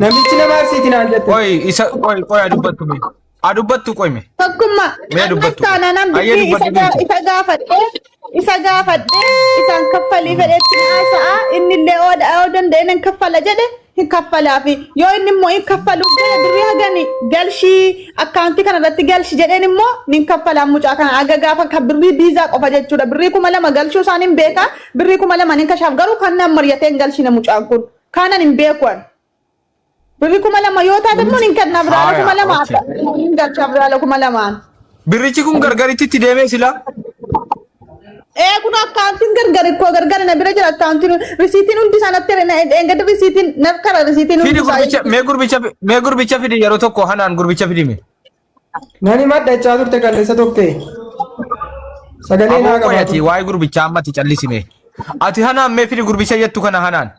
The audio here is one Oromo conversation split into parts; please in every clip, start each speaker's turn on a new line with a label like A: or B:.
A: Namichi nama arsiiti naan jette.
B: Qoy isa qoy qoy haa dubbattu mee. Haa dubbattu qoy mee.
C: Tokkummaa
B: Mee
C: ammas
B: dubbattu.
C: taanaan
B: Ayyee
C: birrii
B: dubbadhu beektu.
C: isa gaafadhee isa gaafadhee isaan kaffalii fedhetti na haasa'a inni illee oo danda'e nan kaffala jedhe hin kaffalaafi yoo inni immoo hin kaffaluuf jedhe birrii hagani galshii akkaawuntii kana irratti galshi jedheen immoo nin kaffalaa mucaa kana aga gaafa kan birrii biizaa qofa jechuudha birrii 2000 galchuu isaan hin beeka birrii 2000 nin kashaaf garuu kan naan mari'atee hin galchine mucaan kun kaanan hin beeku ani. Birri 2000 yoo taate immoo nin kenna biraala
B: Haaya,
C: 2000
B: okay.
C: akka nin galcha biraala 2000n.
B: Birrichi kun gargaritti itti deemee sila.
C: Ee kun akkaawuntiin gargar ikkoo gargar na bira jira akkaawuntiin risiitiin hundi isaa natti na eengada risiitiin naf kara risiitiin
B: Fidi
C: hundi isaa.
B: gurbicha mee gurbicha mee gurbicha fidi yeroo tokko hanaan gurbicha fidi mee.
A: Nani maddachaa turte kalleessa tokkee. Sagalee naa
B: Aboo qoy ati
A: qabaatu.
B: waa'ee gurbichaa ammatti callisi mee. Ati hanaan mee fidi gurbicha jettu kana hanaan.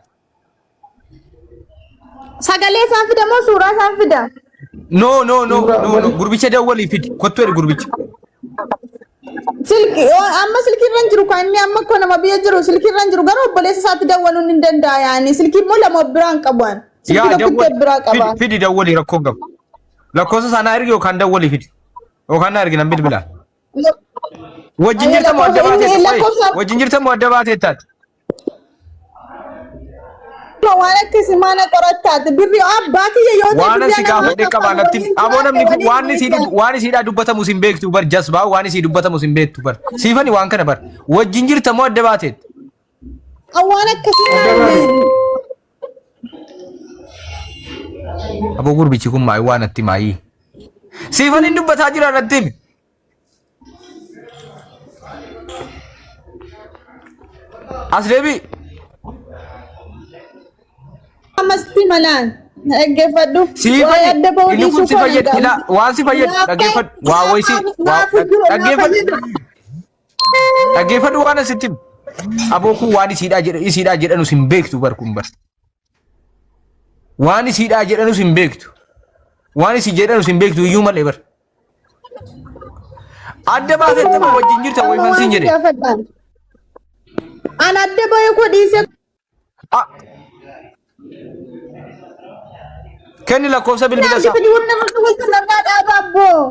C: Sagalee isaan fida moo suuraa isaan fida?
B: No no no
A: Suuraa
B: no no
A: wali.
B: gurbicha dawwalii fidi kottu jedhi gurbicha.
C: Silki amma silkii irra hin jiru kan inni amma akkoo nama biyya jiru silkii irra hin jiru garuu obboleessa isaatti dawwaluun hin danda'a yaani silkii immoo lama of biraa hin qabu ani. Silkii
B: Yaa
C: tokkitti
B: dawwali
C: of biraa
B: fidi
C: qaba.
B: fidi dawwalii rakkoon qabu. Lakkoofsa isaa naa ergi yookaan dawwalii fidi. Yookaan naa ergi nan bilbilaa. Wajjin
C: Ayya
B: jirta moo adda
C: lakkoofsa
B: baateetta?
C: inni
B: Qoy
C: lakkoofsa
B: wajjin jirta moo adda baateettaati?
C: waan akkasii maana qorattaati birri abbaa kiyya yoo ta'e
B: Waan
C: birri
B: si
C: ana maa
B: gaafadhe qabaa
C: kaffalu
B: natti
C: waliin
B: aboo
C: jiraadhe
B: namni kun
C: waliin
B: waan isii
C: beekan.
B: waan isiidhaa dubbatamu sin beektu bar jasbaa waan isii dubbatamu sin beektu bar siifani waan kana bar wajjin jirta moo adda baateet
C: Waan akkasii
A: Adda
C: maal
A: baate.
B: aboo gurbichi kun maayii waan natti maayii siifani dubbataa jira natti himi As deebi.
C: Ammasitti malaan na dhaggeeffadhu.
B: Sii
C: Waa'ee adda bahuu
B: inni kun
C: dhiisuu
B: si
C: koo
B: fayyada.
C: nan
B: Ilaa waan si fayyadu
C: Naaf
B: dhaggeeffadhu. Waa wayii si waa
C: naaf jiru naaf
B: dhaggeeffadhu.
C: fayyadu.
B: Dhaggeeffadhu waan asitti himu. Aboo kun waan isiidhaa jedha isiidhaa jedhanus hin beektu bar kun bar. Waan isiidhaa jedhanus hin beektu. Waan isii jedhanus hin beektu iyyuu malee bar. Adda baatetti moo wajjin jirta
C: Amma
B: wayifan
C: waan
B: siin
C: si
B: jedhe.
C: gaafadhaan. An adda bahee koo dhiisee
B: Ah. Kenni lakkoofsa bilbila
C: naan
B: isaa.
C: gifni humna nama wal narraa dhaaba abboo.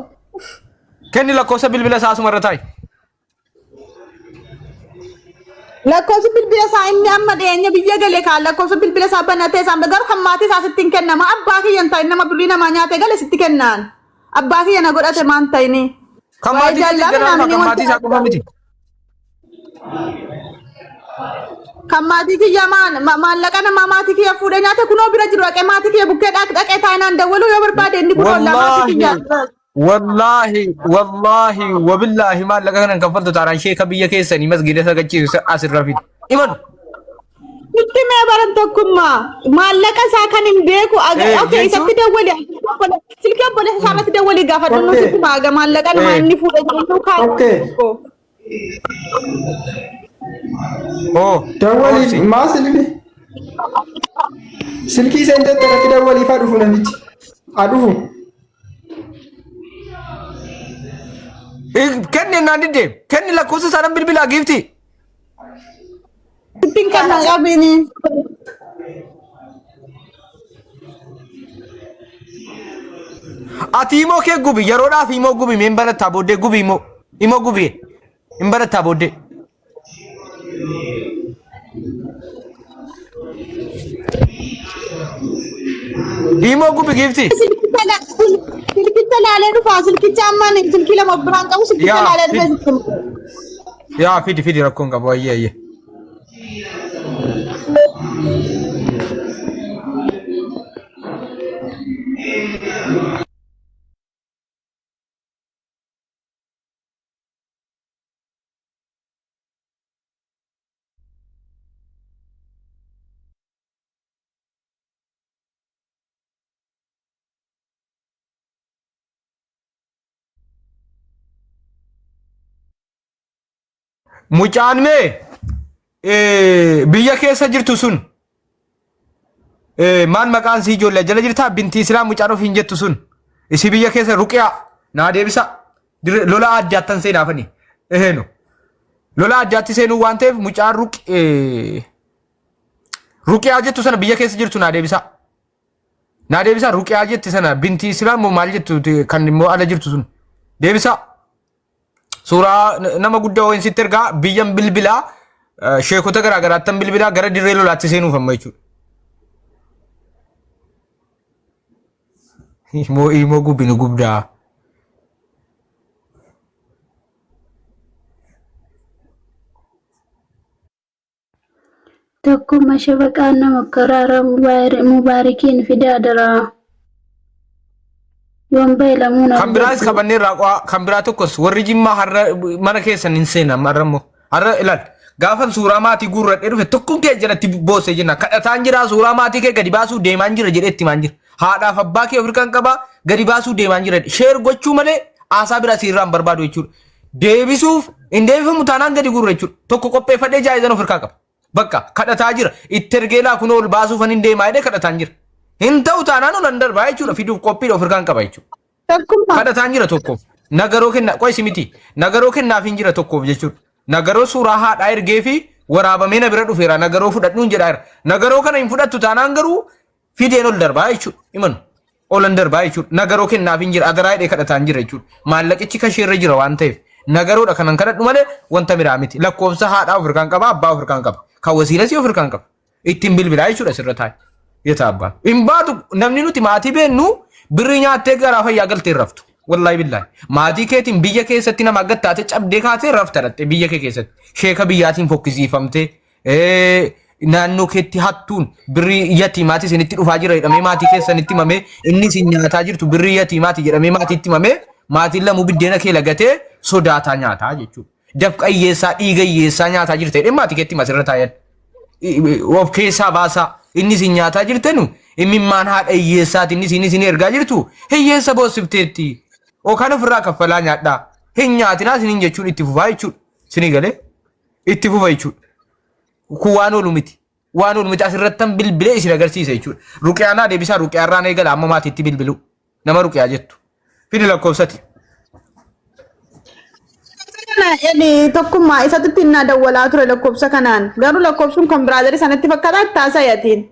B: Kenni lakkoofsa bilbila isaa asuma irra taa'i.
C: Lakkoofsi bilbila isaa inni amma dhiyeenya biyya gale kaan lakkoofsa bilbila isaa banatee isaan garuu kan maatii isaa sitti hin kennama abbaa kiyya hin ta'in nama birrii namaa nyaatee gale sitti kennaan abbaa kiyya na godhate maan ta'ini.
B: Kan
C: Waa'ee
B: maatii sitti
C: jaalala
B: kennamu
C: namni
B: kan
C: wanti
B: maatii isaa qofa miti.
C: Kan maatii kiyya maan maallaqa namaa maatii kiyya fuudhee nyaate kunoo bira jiru dhaqee maatii kiyya bukkee dhaqee taa'inaan dawwaluu yoo barbaade inni kunoo ollaa maatii kiyya.
B: Wallaahi wallaahi wallaahi wabillaahi maallaqa kanan kaffaltu taanaan sheeka biyya keessanii masgiida sagachiisu asirra fidi. Imanu.
C: Itti mee baran tokkummaa maallaqa isaa kan hin beeku aga
B: Eh,
C: okay
B: jechuun-
C: isatti dawwali silkii obboleessa isaa irratti dawwali gaafadhu
A: Okay.
C: nuti kuma aga maallaqa namaa
B: Eh.
C: inni fuudhe jiru kaan
A: Okay.
B: Oo.
A: Dawwalii
B: Obsi.
A: maa silkii? Silkii seentetti irratti dawwaliif haa dhufu namichi. Haa dhufu.
B: Kenni naan didde. Kenni lakkoofsa isaa nan bilbilaa giifti.
C: Ittiin kan na qabini.
B: Ati imoo kee gubi yeroodhaaf imoo gubi mee hin barattaa booddee gubi imoo imoo gubi hin barattaa booddee. Imoo gubi giifti.
C: Silkicha laalee dhufaa silkicha ammaan silkii lama of biraan qabu silkicha
B: Yaa,
C: laalee dhufee
B: fidi.
C: silkii.
B: Yaa fidi fidi rakkoon qabu ayyee ayyee. Mucaan mee biyya keessa jirtu sun maal maqaan sii ijoollee jala jirtaa binti islaam mucaan ofiin jettu sun isii biyya keessa ruqiyaa naa deebisa lola addaattan seenaafani eheenu lola addaatti seenuu waan ta'eef mucaan ruq Ruqiyaa jettu sana biyya keessa jirtu naa deebisaa. Naa deebisaa Ruqiyaa jetti sana binti Islaam moo maal jettu kan immoo ala jirtu sun. Deebisaa. Suuraa nama guddaa wayiin sitti ergaa biyyan bilbilaa sheekota garaa garaattan bilbilaa gara dirree lolaatti seenuuf amma jechuudha. Imoo imoo gubbinu gubdaa.
D: Tokkumma shafaqaan nama karaara mubaarikiin fidaa daraa. Yoon bahe lamuun
B: Kan biraas
D: argadhu.
B: qabannee irraa qo'aa kan biraa tokkos warri jimmaa har'a mana keessan hin seenan har'a immoo har'a ilaal gaafan suuraa maatii guurradhee dhufe tokkoon kee jalatti boose jenna kadhataan jira suuraa maatii kee gadi baasuu deemaan jira jedhee itti himaan jira haadhaaf abbaa kee ofirkaan qabaa gadi baasuu deemaan jira sheer gochuu malee haasaa biraa siirraa hin barbaadu jechuudha deebisuuf hin deebifamu taanaan gadi guurra jechuudha tokko qopheeffadhee jaayizan ofirkaa qaba Bakka kadhataa jira. Itti ergee laa kunoo ol baasuufan hin deemaa jedhee kadhataan jira. Hin ta'u taanaan ol an darbaa jechuudha. Fiduuf qophiidha of hirkaan qaba jechuudha.
C: Tokkummaa.
B: Kadhataan jira tokkoof. Nagaroo kenna qoy miti. Nagaroo kennaaf hin jira tokkoof jechuudha. Nagaroo suuraa haadhaa ergee fi waraabamee na bira dhufeera. Nagaroo fudhadhuun jedhaa jira. Nagaroo kana hin fudhattu taanaan garuu fideen ol darbaa jechuudha. Himanu. Olan darbaa jechuudha. Nagaroo kennaaf hin jira. Adaraa hidhee kadhataa hin jira jechuudha. Maallaqichi kasheerra jira waan ta'eef. Nagaroodha kanan kadhadhu malee wanta biraa miti. Lakkoofsa haadhaa of hirkaan qaba, abbaa of hirkaan qaba. Kan wasiilasii of hirkaan qaba. Ittiin bilbilaa jechuudha sirra taa'e. Yetaa abbaan. Hin baatu namni nuti maatii beennu birrii nyaattee garaa fayyaa galtee hin raftu. Wallaahi billaahi. Maatii keetiin biyya keessatti nama gattaatee cabdee kaatee rafta dhattee biyya kee keessatti. Sheeka biyyaatiin fokkisiifamtee Naannoo keetti hattuun birrii yatiimaati isinitti dhufaa jira jedhamee maatii keessanitti himamee inni isin nyaataa jirtu birrii yatiimaati jedhamee maatiitti himamee maatiin lamuu biddeena kee lagatee sodaataa nyaataa jechuudha. Dafqa hiyyeessaa dhiiga hiyyeessaa nyaataa jirta jedhee maatii keetti hima sirra taayan. Of keessaa baasaa inni isin nyaataa jirtanu imimmaan haadha hiyyeessaati inni isin isin ergaa jirtu hiyyeessa boossifteetti. Yookaan ofirraa kaffalaa nyaadhaa. Hin nyaatinaa isiniin jechuun itti fufaa jechuudha. Isinii galee? Itti fufa jechuudha. Kun waan oolu miti. Waan oolu miti asirrattan bilbilee isin agarsiisa jechuudha. Ruqiyaa naa deebisaa ruqiyaa irraan eegala amma maatiitti bilbilu. Nama ruqiyaa jettu. Fidi lakkoofsati.
C: Kana inni tokkummaa isatti ittiin naa dawwalaa ture lakkoofsa kanaan. Garuu lakkoofsuun kan biraazilii sanatti fakkaata taasayatiin.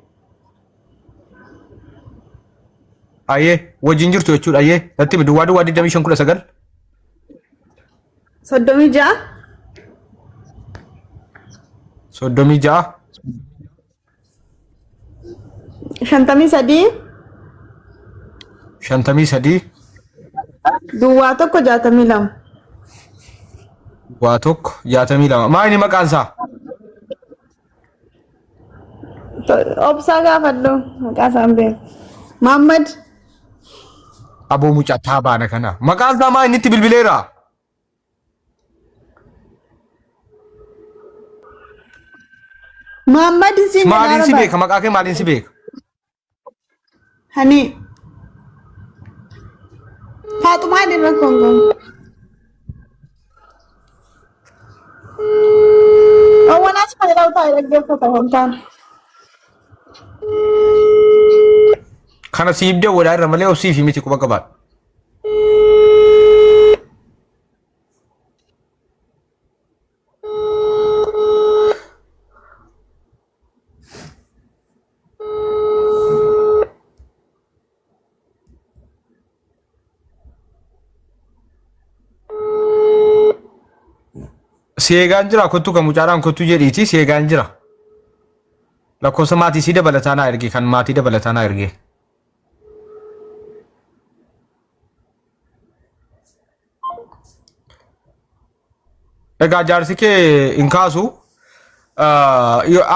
B: Ayyee wajjin jirtu jechuudha. Ayyee natti himi duwwaa duwwaa 25 19.
C: 36.
B: 36.
C: 53.
B: 53.
C: 01 62.
B: 01 62. Maa inni maqaan isaa?
C: Obsaa gaafadhu maqaa isaan beeku. Muhammad.
B: Aboo mucaa taabaana kana. Maqaan isaa maa inni itti bilbileera?
C: Muhammad siin
B: Maaliin si
C: jedhaa
B: beeka? Maqaa kee maaliin si beeka?
C: Hani. Faaxumaa dhirra kongon. Awwalaas faayidaa taa'ee dhaggeeffata wantaan.
B: Kana siif dawwadhaa irra malee obsiifi miti quba qabaadhu. Si eegaan jira kottu kan mucaadhaan kottu jedhiiti si eegaan jira. Lakkoofsa maatii si dabalataa naa erge kan maatii dabalataa naa erge. Egaa jaarsi kee hin kaasu.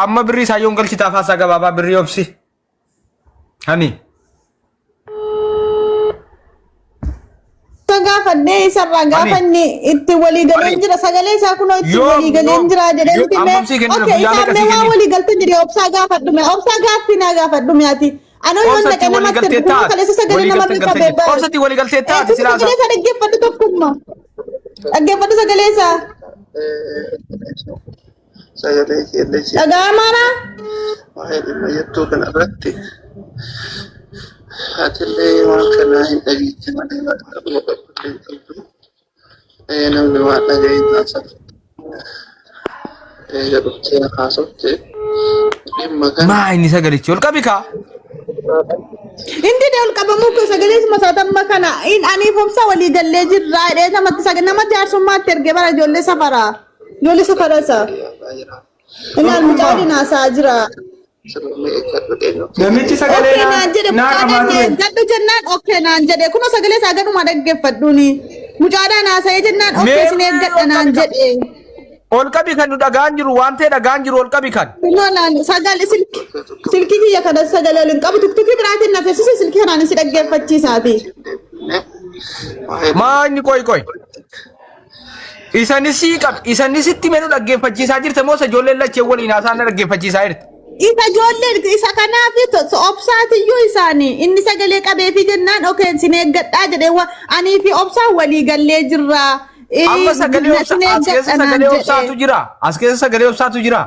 B: Amma birrii isaa yoon galchitaaf haasaa gabaabaa birrii obsi. Hani.
C: Isa gaafadhee isarraa gaafa inni itti walii galeen jira sagalee isaa kunoo itti walii galeen jira jedhee miti mee
B: Ammam sii kennina
C: okay
B: guyyaa
C: isaa
B: meeqa
C: mee
B: sii
C: waan
B: kennina?
C: walii galtan jedhee obsaa gaafadhu mee obsaa gaaffii naa gaafadhu mee ati anoo yoon
B: Obsatti
C: dhaqee
B: walii
C: namatti
B: galtee
C: ergu kunoo
B: taate.
C: kaleessa sagalee
B: Walii
C: namarra
B: galtee galtee
C: qabee
B: jirti. Obsatti walii galtee taate
C: kun
B: silaa
C: sagalee
B: isaa.
C: isaa dhaggeeffadhu tokkummaa dhaggeeffadhu sagalee isaa
E: Sagalee keellee si
C: dhaga'amaadha
E: waa'ee dhimma jettuu kana irratti atillee waan kana hin dhageetti malee waan quba qabdu hin qabdu. Namni waan dhaga'e hin haasa'u. Eega dhuftee haasofte Dhimma kana
B: Maa inni sagalichi ol qabi kaa.
C: Inni ol qabamuu kun sagalee masaatamma kana in aniif obsa walii gallee jirra jedhee namatti sagalee nama jaarsummaatti ergee bara ijoollee safaraa ijoollee safara isa. Inni mucaa waliin haasa'aa jira.
E: sirrii eeggadhu dheenyu.
A: Namichi sagalee
C: Okkee naan jedhe
A: naa qabaa
C: mucaadhaan
A: ture.
C: eeggadhu jennaan okkee naan jedhe kunoo sagalee isaa gaduma dhaggeeffadhuuni. Mucaadhaan haasa'ee jennaan okkee sin eeggadha naan jedhe.
B: Ol qabi kan nu dhagaan jiru waan ta'e dhagaan jiru ol qabi kan.
C: Kunoo naan sagalee silkii kiyya kana sagalee waliin qabu tuktukii biraatiin na feesise silkii kanaan si dhaggeeffachiisaati.
E: Waa'ee
B: Maa inni qoy qoy. Isanis sii qab isanis itti mee nu dhaggeeffachiisaa jirte moo isa ijoolleen lachee waliin haasa'an na dhaggeeffachiisaa jirte?
C: Isa ijoolleen isa kanaaf obsaatiyyuu isaanii inni sagalee qabeefi jennaan okeen sin eeggadhaa jedhee anii fi obsaan walii gallee jirra.
B: Amma sagalee obsa
C: Sin
B: as keessa
C: eeggadha naan
B: sagalee obsaatu
C: jedhe.
B: jira. As keessa sagalee obsaatu jira.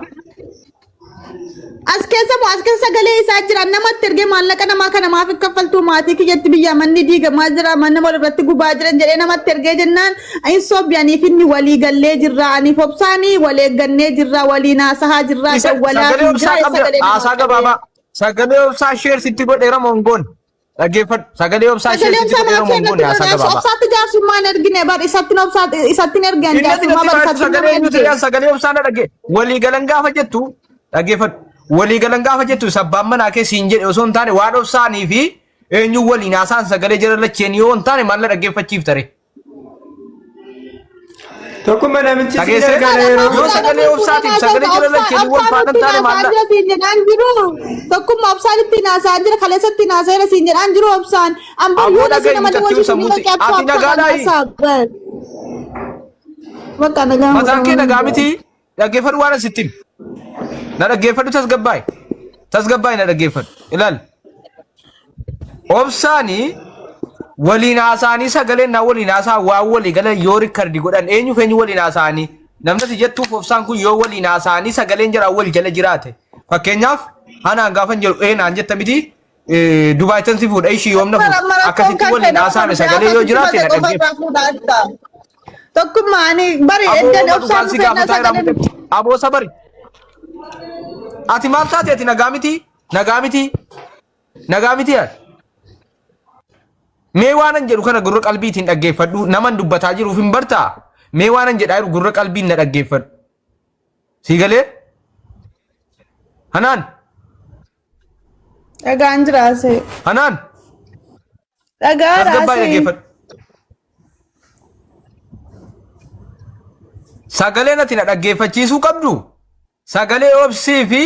C: As keessa moo as keessa sagalee isaa jira namatti ergee maallaqa namaa kana maaf hin kaffaltuu maatii kiyyatti biyya manni diigamaa jira manni wal irratti gubaa jiran jedhee namatti ergee jennaan hin sobbi aniif inni walii gallee jirra aniif obsaanii wal eeggannee jirra waliin haasahaa jirra
B: Isa
C: dawwalaa
B: sagalee
C: fi
B: obsaa
C: jira
B: qabda
C: sagalee namaa
B: haasaa
C: qabee.
B: gabaabaa. Sagalee obsaa sheer sitti godheera mongoon. Dhaggeeffadhu. Sagalee obsaa sheer
C: Sagalee
B: sitti
C: obsaa
B: godheera
C: maaf
B: mongoon
C: irratti
B: haasaa
C: godhan
B: gabaabaa.
C: obsaatti jaarsummaa hin ergine bar isatti obsaatti isatti hin ergan
B: Inni ati
C: jaarsummaa
B: natti
C: bar
B: baay'atu
C: isatti nama
B: sagalee eenyutu
C: erge.
B: jedhan sagalee obsaa na dhagge. Walii galan gaafa jettu dhaggeeffadhu. Walii galan gaafa jettu sabbaan manaa kee siin jedhe osoo hin taane waan obsaanii fi eenyuun waliin haasaan sagalee jara lacheen yoo hin taane maal na dhaggeeffachiifta ree?
A: Tokkummaa namichi si
B: Dhageessee?
A: gargaara yeroo
B: Yoo sagalee obsaatiif sagalee jara lacheen wal faana hin taane maal na
C: jira siin jedhaan jiru. Tokkummaa obsaan ittiin haasa'aa jira kaleessa ittiin haasa'eera siin jedhaan jiru obsaan. Amma
B: Aboo
C: yoo nasi
B: dhaga'i
C: nama
B: mucattii
C: wajjin
B: sammuuti. Ati nagaadhaayi.
C: Bakka nagaa.
B: Mataan kee nagaa miti. Dhaggeeffadhu waan asitti himi. Na dhaggeeffadhu tasgabbaa'i. Tasgabbaa'i na dhaggeeffadhu. Ilaali. Obsaanii waliin haasa'anii sagaleen naa waliin haasa'a waan walii galan yoo rikkardi godhan eenyuuf eenyu waliin haasa'anii namni ati jettuuf obsaan kun yoo waliin haasa'anii sagaleen jaraa wal jala jiraate fakkeenyaaf hanaan gaafan jedhu ee naan jetta miti Dubaay tan si fuudha ishii yoom na fuudha akkasitti waliin haasa'ame sagalee yoo jiraate na dhaggeeffadhu.
C: Tokkummaa ani bari
B: Aboo
C: eddan
B: Rooba
C: obsaan
B: dhugaan si
C: dhufee na
B: gaafataa jira
C: sagaleen.
B: mucatti. Aboo sabari. Ati maal taate ati nagaa miti? Nagaa miti? Nagaa miti ati? Mee waanan jedhu kana gurra qalbiitiin dhaggeeffadhu naman dubbataa jiruuf hin bartaa? Mee waanan jedhaa jiru gurra qalbiin na dhaggeeffadhu. Sii galee? Hanaan?
C: Dhagaan jiraase.
B: Hanaan?
C: Dhagaa
B: Tasgabbaa'ii
C: raasee.
B: dhaggeeffadhu. Sagaleen ati na dhaggeeffachiisuu qabdu sagalee obsii fi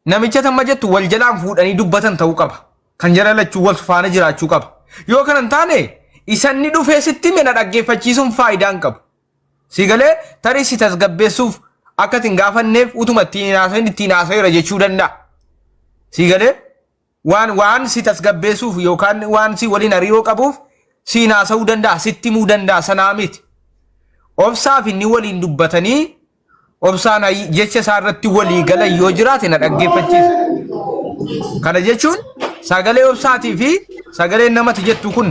B: namicha tamma jettu wal jalaan fuudhanii dubbatan ta'uu qaba. Kan jala lachuu wal faana jiraachuu qaba. Yoo kana hin taane isanni dhufee sitti hime na dhaggeeffachiisuun faayidaa hin qabu. Si galee tarii si tasgabbeessuuf akka ati hin gaafanneef utuma ittiin hin haasa'in ittiin haasa'eera jechuu danda'a. Si galee waan waan si tasgabbeessuuf yookaan waan si waliin hariiroo qabuuf siin haasa'uu danda'a sitti himuu danda'a sanaa miti. Obsaaf inni waliin dubbatanii obsaan jecha isaa irratti walii galan yoo jiraate na dhaggeeffachiisa. Kana jechuun sagalee obsaatii fi sagaleen namati jettu kun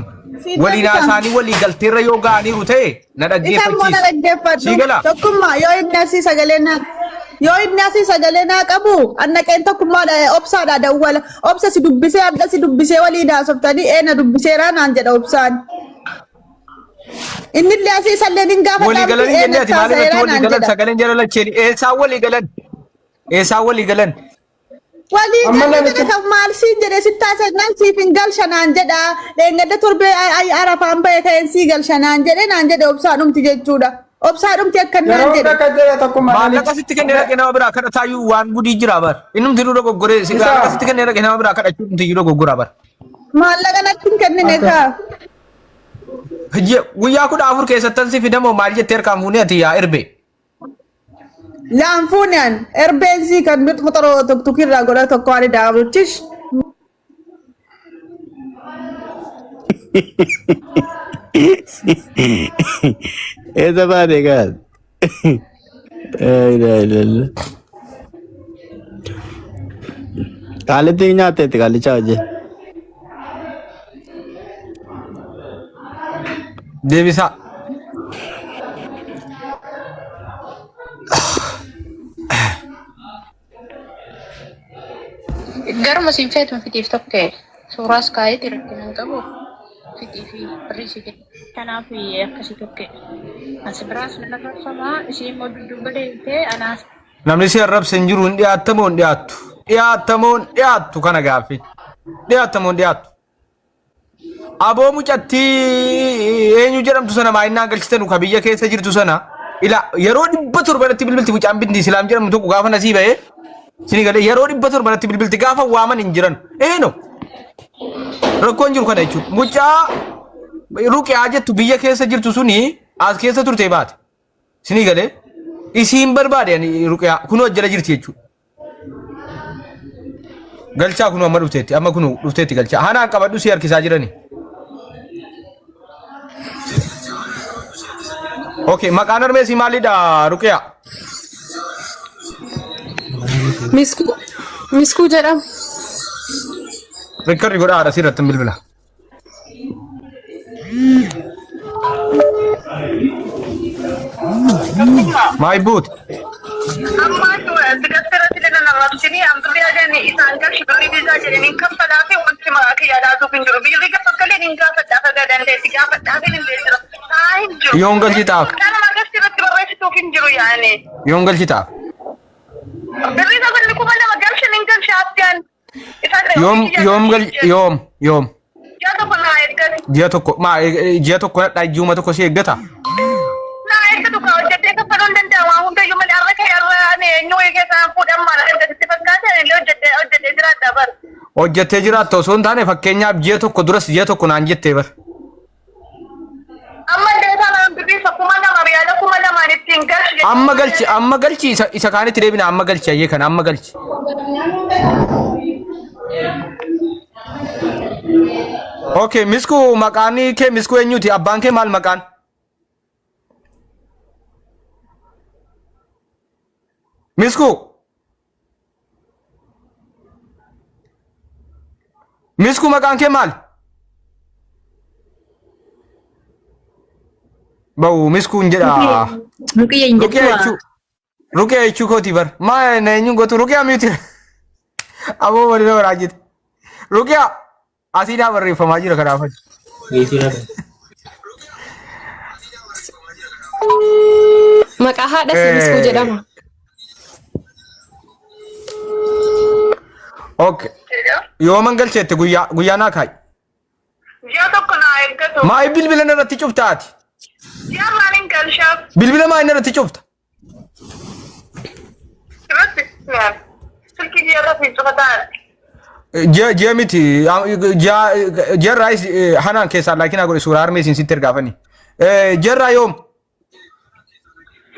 B: waliin haasa'anii walii galteerra yoo ga'aniiru ta'e na
C: Isa immoo na
B: dhaggeeffachiisa.
C: dhaggeeffadhu.
B: Sii galaa?
C: Tokkummaa yoo inni asii sagalee naa yoo inni asii sagalee naa qabu annaqeen tokkummaadha obsaadha dawwala. Obsa si dubbisee adda si dubbisee walii haasoftanii ee na dubbiseeraa naan jedha obsaan. Inni illee asii isallee nin gaafadha
B: Walii
C: miti
B: galanii
C: ee
B: jennee ati
C: natti
B: maal irratti
C: haasayeeraa
B: walii
C: naan
B: galan
C: jedha.
B: sagaleen jala lacheeni eessaan walii galan eessaan walii galan
C: Walii
A: Amma
C: galee
A: namichi
C: jedhe kan maal siin jedhe sitti haasa'e siif hin galcha naan jedha. Dheengadda torbee arafaan bahe ka'een sii galcha naan jedhe naan jedhe obsaa dhumti jechuudha. Obsaa dhumti akka naan
A: yeroo hunda
C: jedhe.
A: akka jedhe tokkummaa
B: Maallaqa
A: namichi
B: sitti kennee dhaqee nama biraa kadhataayyuu waan gudii jira bar. Innumti nu dogoggoree si
A: isa
B: maallaqa sitti kennee dhaqee nama biraa kadhachuu numti iyyuu dogoggoraa bar.
C: Maallaqa natti hin kennine
A: akka
C: kaa.
B: Guyyaa 14 keessattan si fidamoo maal jettee harkaan fuunee ati yaa erbee.
C: Laan fuunaan erbeensii kan mixmuxaroo tuktukirraa godha tokko ani daawwichish.
F: Eessa baate gaal? Laa ilaaha illallah. Qaalitti nyaatteetti qaallichaa wajjin.
B: Deebisaa.
G: Garuma siin feetu fitiif tokke suuraas kaa'eeti rakkina hin qabu. Fitii fi birrii si kenna. Kanaaf akkasii tokke. Asi biraas nan arrabsamaa ishii immoo dudduuba deemtee anaas.
B: Namni si arrabse hin jiru hin dhiyaattamoo hin dhiyaattu. Dhiyaattamoo hin dhiyaattu kana gaaffii. Dhiyaattamoo hin dhiyaattu. Aboo mucattii eenyu jedhamtu sana maayinnaan galchitanu ka biyya keessa jirtu sana ila yeroo 700 irratti bilbilti mucaan binti Islaam jedhamu tokko gaafa nasii ba'ee sini galee yeroo 700 irratti bilbilti gaafa waaman hin jiran. Eeno rakkoon jiru kana jechuudha. Mucaa ruqiyaa jettu biyya keessa jirtu suni as keessa turte baate. Sini galee isiin barbaade ani ruqiyaa kunoo jala jirti jechuudha. Galchaa kunoo amma dhufteetti amma kunoo dhufteetti galchaa. Hanaan qabadhu si harkisaa jirani. Okay, maqaan harmee si maalidha Ruqiyaa?
H: Miskuu Miskuu jedhama.
B: Rikkarri godhaa haadha sirratti bilbila. My boot.
I: Ammaan biqiltoota illee nan arrabsini an birrii hagan isaan galchi birrii viizaa jedhanii kaffalaa fi wanti maqaa kiyyaa laatuuf hin jiru. Birrii gafa galee hin gaafadhaa akka dandeetti gaafadhaa fi hin jira. Haa hin jiru.
B: Yoon galchi taaf.
I: Kanuma galchi irratti barreessituuf hin jiru yaani.
B: Yoon galchi taaf.
I: Birrii sagalli 2000 galchi hin galchi haftiyaan.
B: Yoom yoom gal yoom yoom.
I: Ji'a tokko naa eeggatu.
B: Ji'a tokko maa ji'a tokko dhadhaa ji'uma tokko si eeggata.
I: Naa eeggatu kaa hojjettee kaffaluu hin danda'amu. Waa hundayyuu malee har'a kee har'a ani eenyu wayii keessaa fuudhan maal argatitti fakkaata ani illee hojjedhee hojjedhee jiraadha bar.
B: Hojjettee jiraatta osoo hin taane fakkeenyaaf ji'a tokko duras ji'a tokko naan jettee bar.
I: Amma illee isaan birrii isa 2000 riyaala 2000 ittiin galchi jechuun
B: Amma galchi amma galchi isa isa kaanitti deebina amma galchi ayyee kana amma galchi. Okay, misku maqaan kee misku eenyuti? Abbaan kee maal maqaan? Misku. Misku maqaan kee maal? Ba'u miskuun jedha.
J: Ruqiyya hin
B: Ruqiya
J: jettu
B: jechuu. Ruqiya jechuu kooti bar. Maa na eenyuun gootu ruqiya miti. Aboo waliin nama raajite. Ruqiya asiidhaa barreeffamaa jira kanaaf.
H: Maqaa haadha isii Miskuu jedhama.
B: Okay. Yooman galcheette guyyaa guyyaa naa kaa'i.
I: Ji'a tokko naa eeggatu.
B: Maa bilbila irratti cufta ati?
I: Ji'a maaliin galchaaf?
B: Bilbila maa inni irratti cufta?
I: Irratti silkii ji'a irratti cufataa.
B: Ji'a ji'a miti ji'a ji'a irraayis hanaan keessaa laakiin haa godhe suuraa harmee isin sitti ergaafani. Ji'a irraa yoom?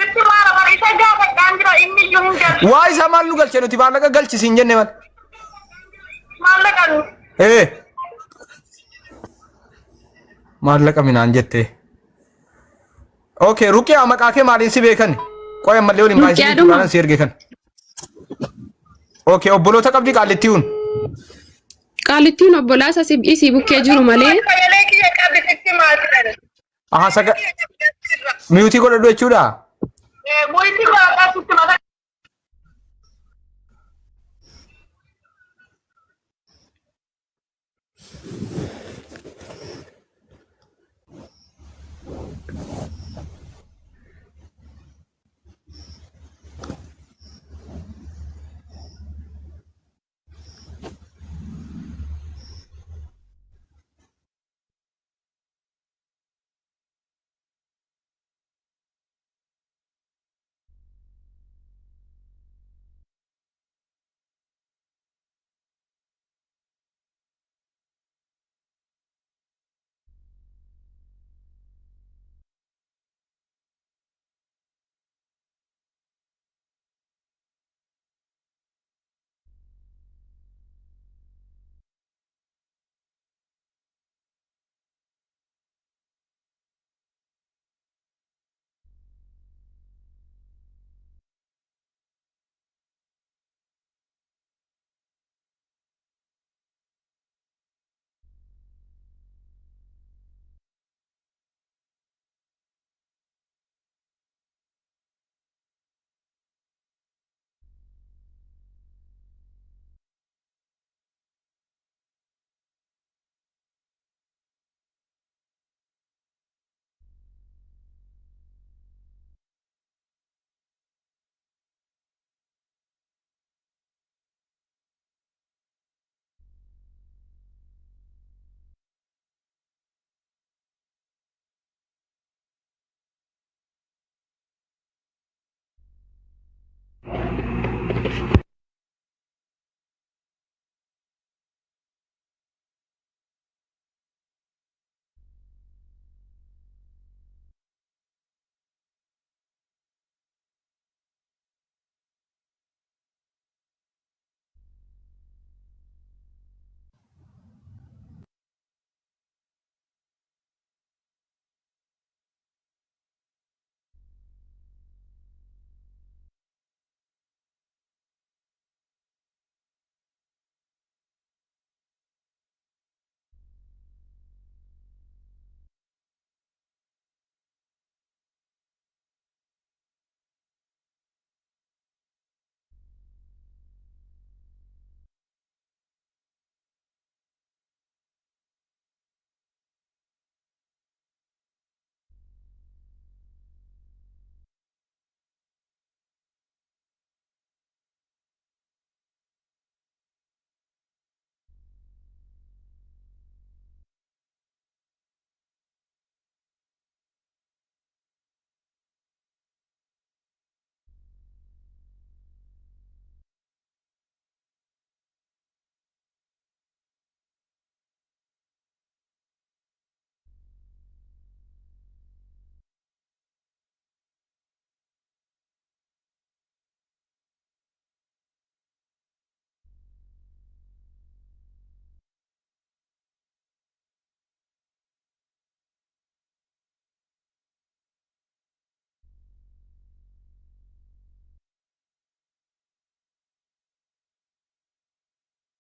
I: Sitti maara bara isa gaafadhaan jira inni iyyuu hin galchu.
B: Waa isaa maal nu galche nuti maallaqa galchi siin jenne mal.
I: Maallaqan
B: Ee. Maallaqa minaan jettee. Okay, Ruqiyaa maqaa kee maaliin si beekan? Qoy ammallee waliin baay'isanii
H: Ruqiyaadhuma.
B: duraanan si erge kan. Okay, obboloota qabdi qaallittii hun.
H: Qaallittiin obbolaasa isii bukkee jiru malee
I: sagalee kiyya qabdi sitti maatiran.
B: Aha, saga miyuutii godhadhu jechuudha.
I: Muyti godhadhaa sitti mata.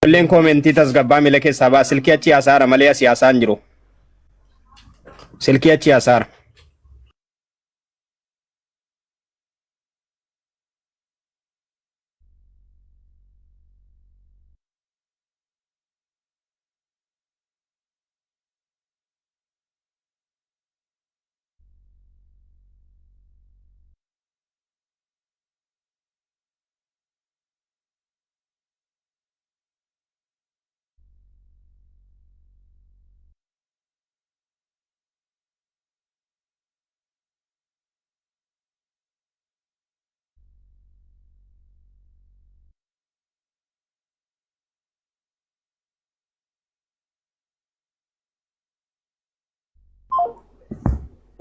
J: Ijoolleen koomentii tasgabbaa miila keessaa ba'a. Silkii achi haasaara malee asii haasaan jiru. Silkii achi haasaara.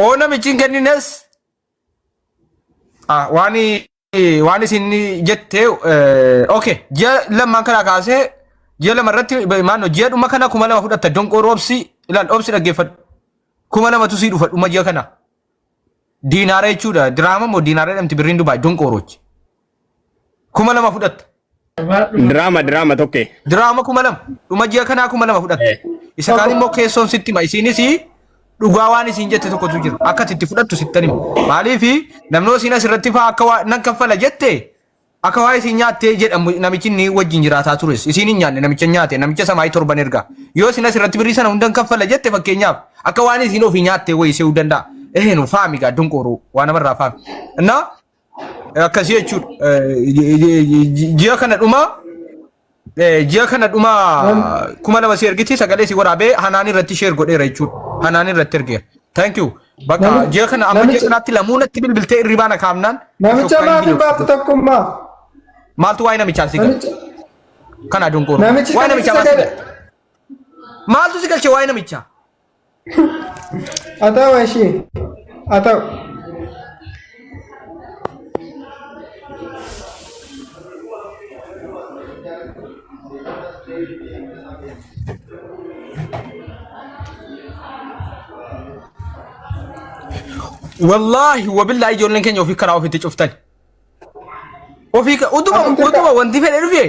B: Oo namichi hin kennines ah, waan waan isin jette okay ji'a lamaan kana kaasee ji'a lama irratti maannoo ji'a dhuma kana 2000 fudhatta donqooroo obsi ilaal obsi dhaggeeffadhu 2000tu sii dhufa dhuma ji'a kana diinaara jechuudha diraama moo diinaara jedhamti birriin Dubaay donqooroochi 2000 fudhatta.
J: Diraama diraama tokke.
B: Diraama 2000 dhuma ji'a kanaa 2000 fudhatte. Isa kaan immoo keessoon sitti hima. Isiinis dhugaa waan isiin jette tokkotu jira. Akka ati itti fudhattu sittan hima. Maaliif namni isiin asirratti fa'aa akka waa nan kaffala jette akka waa isiin nyaattee jedhamu namichi inni wajjin jiraataa tures. Isiin hin nyaanne namicha nyaate namicha samaayii torban erga. Yoo isin asirratti birrii sana hundan kaffala jette fakkeenyaaf akka waan isiin ofii nyaattee wayii se'uu danda'a. Eenu faami gaa dunqooruu waa namarraa faami. Innaa Akkasii jechuudha. Ji'a kana dhuma ji'a kana dhuma 2000 si ergiti sagalee si waraabee hanaan irratti share godheera jechuudha. Hanaan irratti ergeera. Thank you. Bakka ji'a kana amma ji'a kanaatti lamuu natti bilbiltee irribaa na kaamnaan.
A: Namicha maaf hin baaftu tokkummaa?
B: Maaltu waa'ee namichaa si galche? Kana dongooroo.
A: Namichi
B: Waa'ee namichaa maal si
A: sagalee.
B: galche? Maaltu si galche waa'ee namichaa?
A: Haa ta'u ishee. Haa ta'u.
B: Wallaahi wabillaahi ijoolleen keenya ofii karaa ofiitti cuftan. Ofii utuma utuma wanti fedhe dhufe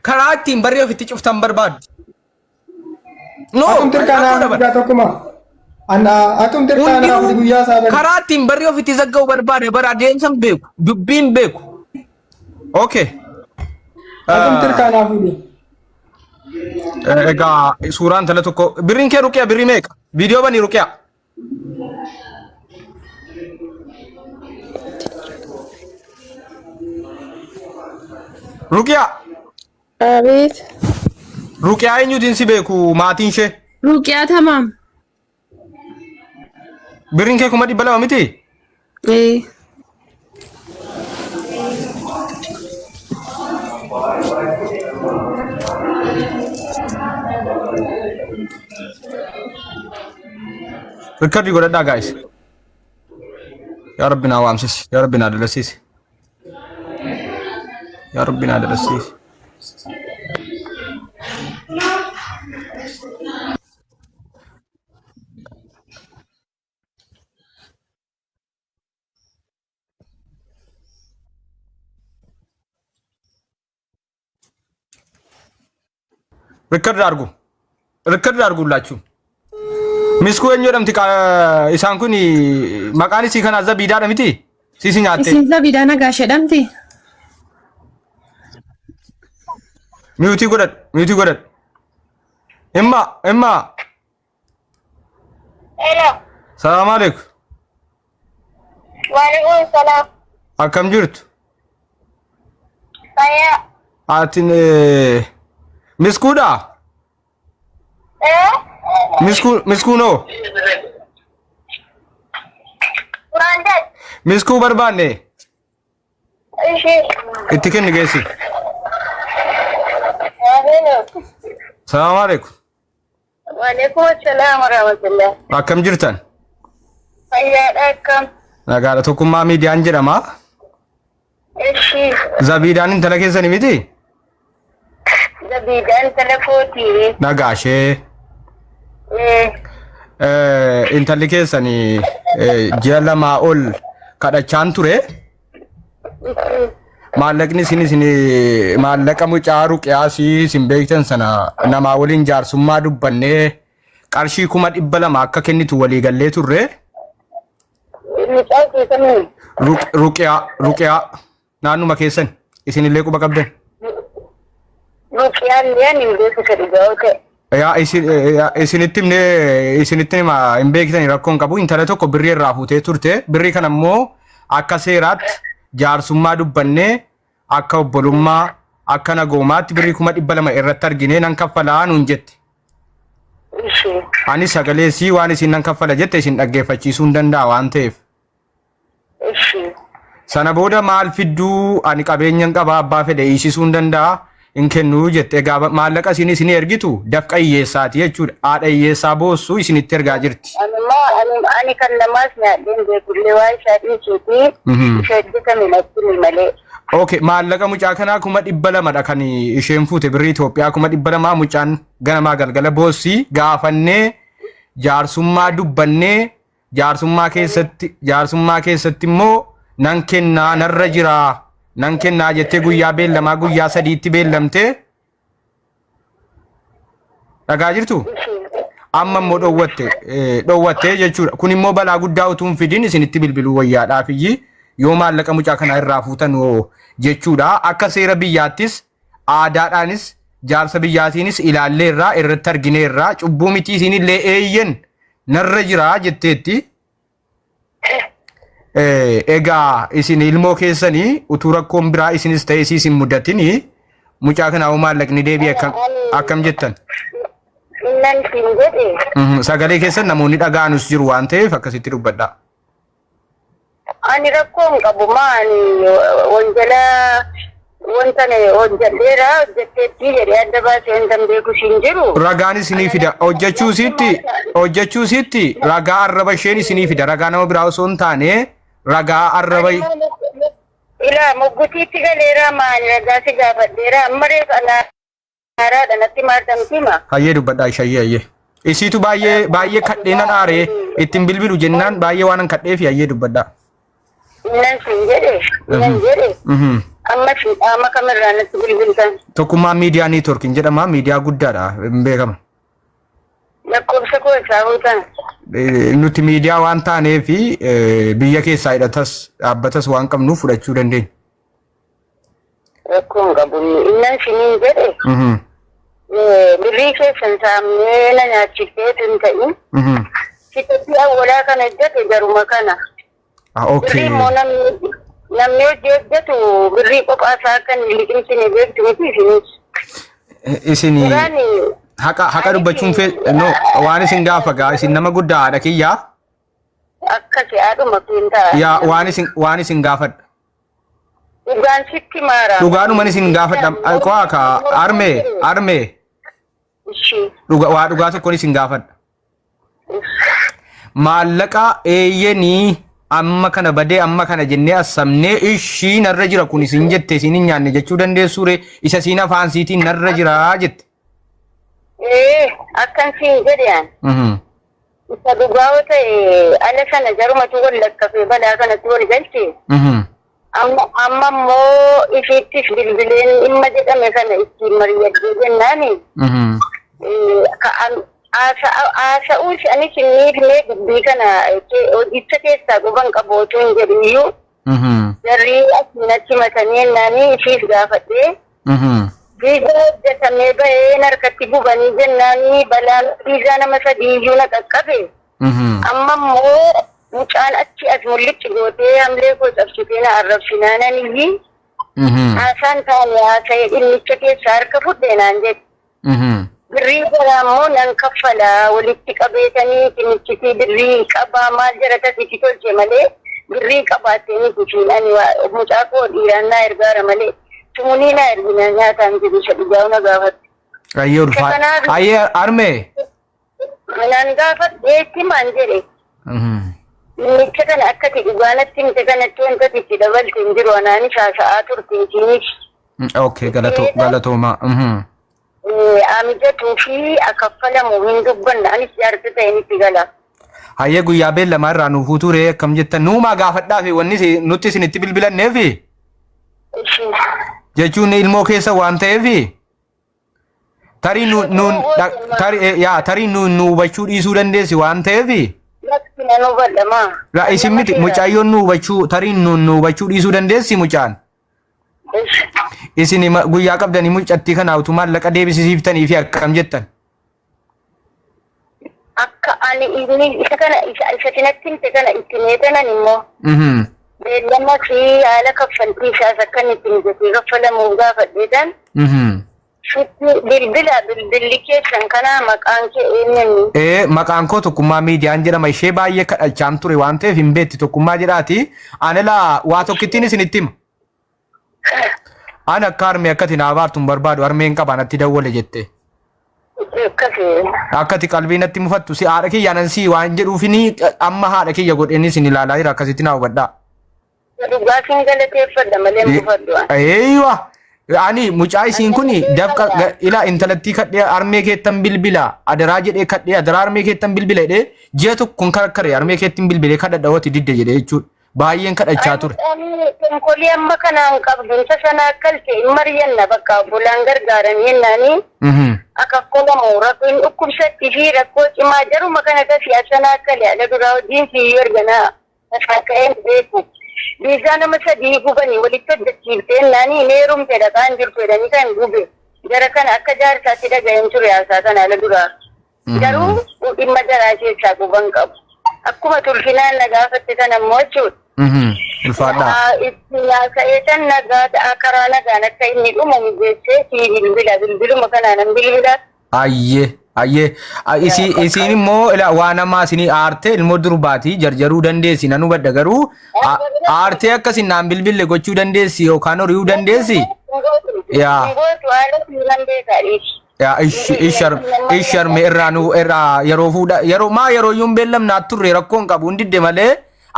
B: karaa ittiin barree ofitti cuftan barbaadu. No,
A: Atum tirkaanaa
B: rakkoo
A: guyyaa tokkuma. Atum tirkaanaa
B: Hundinuu
A: guyyaa isaa bari.
B: karaa ittiin barri ofitti zagga'u barbaade bara adeemsa hin beeku dubbii hin beeku. Okay.
A: Atum tirkaanaa fuudhi.
B: Egaa suuraan intala tokko birriin kee ruqiya birrii meeqa? Viidiyoo banii ruqiya. Ruqiya.
H: Abeet.
B: Ruqiyaa eenyuutiin si beeku maatiin ishee?
H: Ruqiyaa tamaam.
B: Birriin kee 200,000 miti?
H: Ee.
B: Rikkardii godhadhaa gaayis. Yaa Rabbi naa waamsisi. Yaa Rabbi naa dalasiisi. Yaa Rabbi naa dalasiisi. Rikkard argu. Rikkard arguullaachuu. Miskuu eenyu jedhamti isaan kun maqaan isii kanaa zabiidaadha miti? Siisi nyaattee.
H: Isin zabiidaa nagaa jedhamti.
B: Miyuutii godhadhu. Miyuutii godhadhu. Imma imma.
I: Hello.
B: Salaam alaikum.
I: Waalaikum salaam.
B: Akkam jirtu?
I: Fayyaa.
B: Ati miskuudha?
I: Eh?
B: Miskuu miskuunoo?
I: Maal jedhu?
B: Miskuu barbaanne
I: Ishii.
B: itti kenni geessi.
I: Hello.
B: Salaam alaikum.
I: Waalaikum salaam warahmatullah.
B: Akkam jirtan?
I: Fayyaadha akkam.
B: Nagaadha tokkummaa miidiyaan jedhama.
I: Ishii.
B: Zabiidaan intala keessani miti?
I: Zabiidaan intala kooti.
B: Nagaa ishee.
I: Eh,
B: Intalli keessani ji'a lamaa ol kadhachaan ture.
I: ishii.
B: Maallaqni isin isin maallaqa mucaa ruqiyaasii isin beektan sana namaa waliin jaarsummaa dubbannee qarshii 200,000 akka kennitu walii gallee turre.
I: Mucaa keessanii.
B: Ruqiyaa ruqiyaa naannuma keessan isinillee quba qabdan.
I: Ruqiyaan liyaan hin beeku isa dhugaa yoo ta'e.
B: Yaa isin yaa isinitti himnee isinitti hima hin beektani rakkoon qabu intala tokko birrii irraa fuutee turte birrii kana immoo akka seeraatti jaarsummaa dubbannee akka obbolummaa akka nagoomaatti birrii 200,000 irratti arginee nan kaffalaa nuun jette.
I: Ishee.
B: Ani sagalee sii waan isin nan kaffala jette isin dhaggeeffachiisuu hin danda'a waan ta'eef.
I: Ishi.
B: Sana booda maal fidduu ani qabeenyan qaba abbaa fedhe hiisisuu hin danda'a hin kennu jette. Egaa maallaqa isin isin ergitu dafqa hiyyeessaati jechuudha. Haadha hiyyeessaa boossu isinitti ergaa jirti.
I: Anuma ani ani kan namaas nyaadheen beekullee waa isaa dhiisuuti isa hojjetame natti himi malee.
B: Okay, maallaqa mucaa kanaa 200,000 dha kan isheen fuute birrii Itoophiyaa 200,000 mucaan ganamaa galgala boossi gaafannee jaarsummaa dubbannee Jaarsummaa keessatti jaarsummaa keessatti immoo nan kennaa narra jiraa nan kennaa jettee guyyaa beellamaa guyyaa sadiitti beellamtee dhagaa jirtu amma immoo dhowwatte dhowwatte jechuudha. Kun immoo balaa guddaa utuu hin fidin isinitti bilbiluu wayyaadhaaf iyyii yoo maallaqa mucaa kanaa irraa fuutan hoo jechuudha. Akka seera biyyaattis aadaadhaanis jaarsa biyyaatiinis ilaalleerraa irratti argineerraa cubbuu mitii isinillee eeyyen narra jira jetteetti. Egaa isin ilmoo keessanii utuu rakkoon biraa isinis ta'e isiis hin mudatini mucaa kanaa hoo maallaqni deebi'e akkam jettan?
I: Innan siin jedhe.
B: Sagalee keessan namoonni dhaga'anus jiru waan ta'eef akkasitti dubbadhaa.
I: Ani rakkoo hin qabu maa ani wanjala wanta ani hojjedheera hojjetteettii jedhee adda baasee wanta hin beeku siin jiru.
B: Ragaan isinii fida hojjechuu isiitti hojjechuu isiitti ragaa arraba isheen isinii fida ragaa nama biraa osoo hin taane ragaa arraba
I: Ilaa moggutiitti galeera maani ragaa si gaafadheera amma reef anaa Haaraadha natti maartamtiima.
B: Hayyee dubbadhaa ishi hayyee hayyee. Isiitu baay'ee baay'ee kadhee nan aaree ittiin bilbilu jennaan baay'ee waan an kadheefi hayyee dubbadhaa.
I: Nan siin jedhe nan jedhe amma siin qaama kamirraa natti bilbiltan.
B: Tokkummaa miidiyaa niitworkiin jedhama miidiyaa guddaadha hin beekama.
I: Lakkoofsa koo isaa huutan.
B: Nuti miidiyaa waan taaneefi biyya keessaa hidhatas dhaabbatas waan qabnuuf fudhachuu dandeenya.
I: Rakkoo hin qabu inni. Innan siniin jedhe birrii keessan saamnee na nyaachifteetu hin ta'in. Sitatti awwalaa kan hojjete jaruma kana. Birrii immoo namni namni hojii hojjetu birrii qophaa isaa akka hin liqimsine beektu miti isinis.
B: Isin
I: Duraan
B: haqa haqa dubbachuun fee no waan isin gaafa gaa isin nama guddaa haadha kiyyaa
I: akkasi haadhuma kiin ta'a.
B: Yaa waan isin waan isin gaafadha.
I: Dhugaan sitti maara.
B: Dhugaanuman isin gaafadha. Qo'aa ka armee armee
I: Ishii.
B: dhuga waa dhugaa tokkoon isin gaafadha. Maallaqa eeyyenii amma kana badee amma kana jennee assamnee ishii narra jira kun isin jette isin hin nyaanne jechuu dandeessuu ree isa siin afaan siitiin narra jira jette.
I: Ee akkan siin jedhe an. Isa dhugaa yoo ta'e ala sana jarumatu wal lakkafee balaa kanatti wal galche. Amma amma immoo ishiittis bilbileen dhimma jedhame kana ittiin mari'adhee jennaani. Haasa'uus anis hin dhiifne dubbii kana hojicha keessaa quban qabu otoo hin jedhu iyyuu jarri asiin achi matanii jennaani ishiis gaafadhee. Viizaa hojjetamee baheen harkatti gubanii jennaan balaan viizaa nama sadii iyyuu na qaqqabe. Amma immoo mucaan achi as mullichi gootee hamlee koo cabsitee na arrabsinaanan iyyi. Haasaan taane haasa'ee dhimmicha keessaa harka fudhe naan jedhe. Birrii jaraa immoo nan kaffala walitti qabeetanii timichitii birrii qabaa maal jara tasitti tolche malee birrii qabaattee miti siin ani mucaa koo dhiiraan naa ergaara malee tumunii naa ergina nyaataan jiru isa dhugaa na gaafatte.
B: Ayyee ulfaa.
I: Kanaaf-
B: Ayyee armee.
I: Naan gaafadheetti maan jedhe. Namicha kana akka ati dhugaa natti himte kanatti wanta ati itti dabalte hin jiru anaanis haasa'aa turte isiinis.
B: Okay galatoomaa.
I: Amijatuu fi akaffalamu hin dubbanna anis jaarsa ta'een itti gala.
B: Hayyee guyyaa beellamaa irraa nuuf fuutuu ree akkam jettan nuumaa gaafadhaa fi wanni nutti isinitti bilbilanneefi. Jechuun ilmoo keessa waan ta'eef tarii nu nuun tarii yaa tarii nu nu hubachuu dhiisuu dandeessi waan ta'eef
I: Lakki nan hubadha maa.
B: la isin miti mucaayyoon nu hubachuu tarii nu nu hubachuu dhiisuu dandeessi mucaan. Isin guyyaa qabdanii mucattii kana utuu maallaqa deebisisiiftanii fi akkam jettan.
I: Akka ani inni isa kana isa isa natti himte kana itti meetanan immoo beellama fi haala kaffaltii isaas akka inni itti mijatee kaffalamuuf gaafadheetan sitti bilbila bilbilli keessan kanaa maqaan kee eenyuun
B: Ee maqaan koo Tokkummaa Miidiyaan jedhama ishee baay'ee kadhachaan ture waan ta'eef hin beekti Tokkummaa jedhaati. Ani laa waa tokkittiin isinitti hima. Ani akka harmee akkati naa abaartu hin barbaadu harmeen qaba natti dawwale jette.
I: Akkasi.
B: Akkati qalbii natti mufattu si haadha kiyya nan si waan jedhuufini amma haadha kiyya godheen isin ilaalaa jira akkasitti naa hubadhaa.
I: Dhugaa sin galateeffadha malee hin mufadhu.
B: Eeywa ani mucaa isiin kun dafqa ilaa intalattii kadhee harmee keettan bilbila adaraa jedhee kadhee adaraa harmee keettan bilbila jedhee ji'a tokkoon karakkare harmee keettin bilbilee kadhadha wati didde jedhee jechuudha. Baay'een kadhachaa ture.
I: Ani tonkolii amma kanaan qabdu isa sana akkalte hin mari'anna bakka obbolaan gargaaran jennaani akka kolamu rakkoon dhukkubsatti fi rakkoo cimaa jaruma kana kasi asana akkale ala duraa hojiin fi erganaa lafaa ka'een beeku. Biizaa nama sadii gubanii walitti hojjechiiftee jennaani hin heerumte dhaqaan jirtu jedhanii kan gube. Jara kana akka jaarsaatti dhaga'een ture haasaa kana ala duraa. Garuu dhimma jaraa keessaa quban qabu. Akkuma tulfinaan na gaafatte sana immoo jechuudha.
B: Ulfaadhaa.
I: Itti haasa'ee tan nagaa ta'a karaa nagaan akka inni dhumu mijeessee sii bilbila bilbiluma kanaan nan bilbila.
B: Ayyee ayyee isiin immoo ila waa namaa isinii aartee ilmoo durbaatii jarjaruu dandeessi nan hubadha garuu aartee akkasin naan bilbille gochuu dandeessi yookaan hori'uu dandeessi. Yaa.
I: Gootu haala nan beekaa dhiisi.
B: Yaa ish ishar isharme irraa nu irraa yeroo fuudha yeroo maa yeroo iyyuu hin beellamna turre rakkoo hin qabu hin didde malee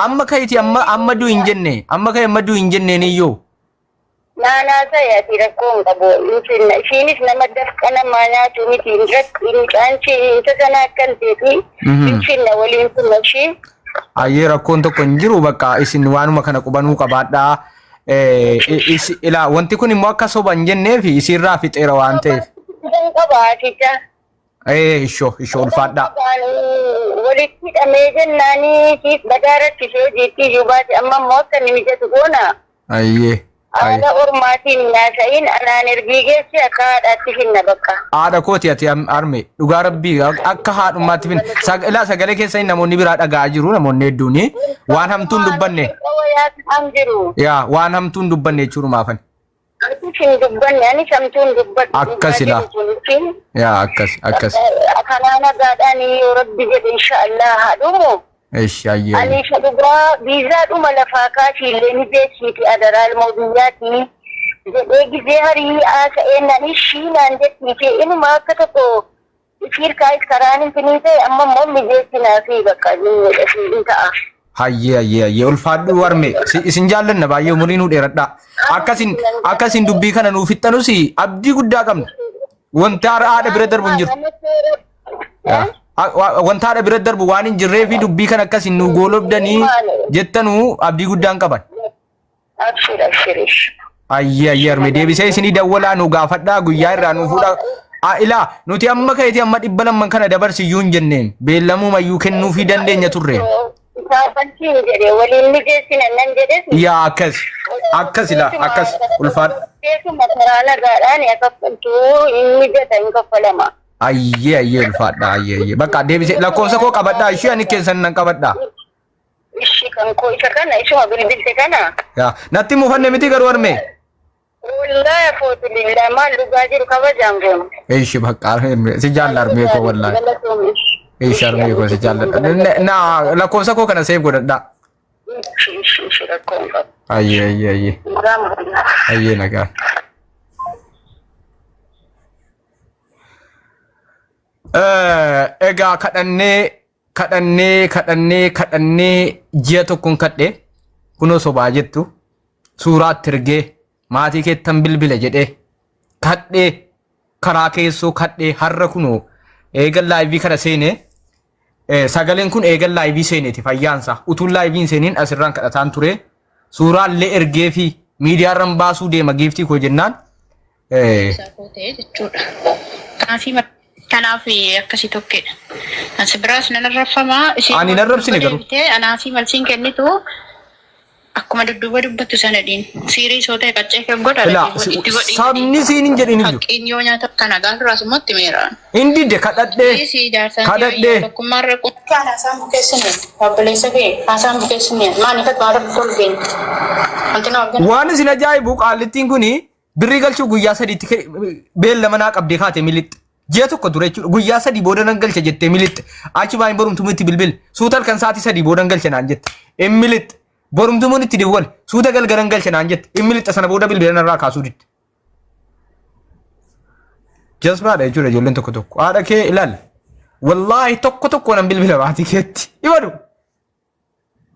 B: amma ka'iti amma amma du'i hin jenne amma ka'e amma du'i hin jenneen iyyuu.
I: Naanaa ta'e ati rakkoo hin qabu. Infinna ishiinis nama dafqa namaa nyaatu miti hin rakki mucaan ishii isa sana akka hin ta'efi infinna waliin finna ishii.
B: Ayyee rakkoon tokko hin jiru bakka isin waanuma kana qubanuu qabaadhaa. Ilaa wanti kun immoo akka soba hin jennee fi isiirraa fixeera waan ta'eef.
I: Quban qaba haaticha.
B: Ee ishoo ishoo ulfaadhaa.
I: Walitti hidhamee jennaanii siif badaa rakkisee hojiitti iyyuu baate amma immoo akka inni mijatu goona.
B: Ayyee.
I: Haala ormaatiin hin haasa'iin anaan ergii geessi akka haadhaatti finna bakka.
B: Haadha kooti ati arme dhugaa rabbii akka haadhummaatti finna. Ilaa sagalee keessan namoonni biraa dhaga'aa jiru namoonni hedduun waan hamtuun dubbanne.
I: Wayaa ta'an jiru.
B: Yaa waan hamtuun dubbanne jechuudhumaafan.
I: Atis hin dubbanne anis hamtuu hin dubbadhu.
B: Akkas ilaa. Yaa akkas akkas.
I: Karaa nagaadhaan yoo rabbi jedhe inshaallah haa dhumu.
B: Eshi ayyee.
I: Ani isa dhugaa viizaa dhuma lafaa kaasii illee ni beeksiiti adaraa ilmoo biyyaati jedhee gizee harii haasa'ee nan ishii naan jettiite inuma akka tokko Fiirkaayis karaan hin finii ta'e amma immoo mijeessinaa fi bakka hin ta'a.
B: Hayyee hayyee hayyee ulfaadhu warme isin jaallanna baay'ee umurii nuu dheeradhaa. Akkasin akkasin dubbii kana nuu fixxanus abdii guddaa qabna. Wanta haadha bira darbu hin jiru. Wanta haadha bira darbu waan hin jirree fi dubbii kana akkasin nuu goolobdanii jettanuu abdii guddaan qaban.
I: Abshir abshir.
B: Ayyee ayyee harmee deebisee isinii dawwalaa nu gaafadhaa guyyaa irraa nu fuudhaa. Ah, Ilaa nuti amma ka'eeti amma dhibba lamman kana dabarsi iyyuu hin jenneen beellamuma iyyuu kennuufii dandeenya turre.
I: Gaafachiin jedhe waliin mijeessina nan jedhes.
B: Yaa akkas akkas ilaa akkas ulfaadha.
I: Keessuma karaa nagaadhaan kaffaltuu hin mijata hin kaffalama.
B: Ayyee ayyee ulfaadha ayyee ayyee bakka deebisee lakkoofsa koo qabadhaa ishee ani keessan nan qabadhaa.
I: Ishi kan koo isa kana isuma bilbilte kana.
B: Yaa natti mufanne miti garuu harmee.
I: Wallahi afootu lillaa maal dhugaa jiru kabajaan goonu.
B: Ishi bakka harmee si jaalla harmee koo wallahi.
I: Galatoomi.
B: Ishi harmee koo si jaalladha. Na lakkoofsa koo kana seef godhadhaa.
I: Ishi ishi ishi rakkoo hin qabu.
B: Ayyee ayyee ayyee
I: Nagaa
B: ayyee nagaa. Egaa kadhannee kadhannee kadhannee kadhannee ji'a tokkon kadhe kunoo sobaa jettu suuraatti ergee maatii keettan bilbila jedhee kadhee karaa keessoo kadhee har'a kunoo eegan laayivii kana seenee sagaleen kun eegan laayivii seeneeti fayyaansa utuun laayiviin seeniin asirraan kadhataan ture suuraallee ergee fi Miidiyaarran baasuu deema giiftii koo jennaan.
G: Isaa koo ta'e jechuudha. Kanaaf kanaaf akkasii tokkedha. Ansi biraas nan arrabfama. Isheen
B: Ani hin arrabsine garuu.
G: deebitee anaa fi malsiin kennitu akkuma dudduuba dubbattu sana dhiin. Siirii soo ta'e qaccee kee godha.
B: Ilaa
G: Itti godhi.
B: sabni siin hin jedhin iyyuu.
G: Haqqiin yoo nyaata kana gaafa duraas immoo itti meeraan.
B: Hin didde kadhadhee.
G: Dhiisii jaarsaan
B: Kadhadhee.
G: tokkummaarra Kan haasaan bukeessine obboleessa kee haasaan bukeessine maaliif ati maal tolu keenya? Wanti nama arginu.
B: Waan isin ajaa'ibu qaallittiin kun birrii galchuuf guyyaa sadiitti beellama naa qabdee kaate milixxe. Ji'a tokko dura jechuudha. Guyyaa sadii booda nan galcha jettee milixxe. Achi baay'een borumtumuu itti bilbil. Suuta halkan sa'aatii sadii booda nan galcha naan jette. In milixxe. Borumtumuun itti dawwale. Suuta galgala nan galcha naan jette. In milixxe sana booda bilbila narraa kaasuu didde. Jazbaadha jechuudha ijoolleen tokko tokko. Haadha kee ilaali. Wallaahi tokko tokko nan bilbila maatii keetti. Imanu.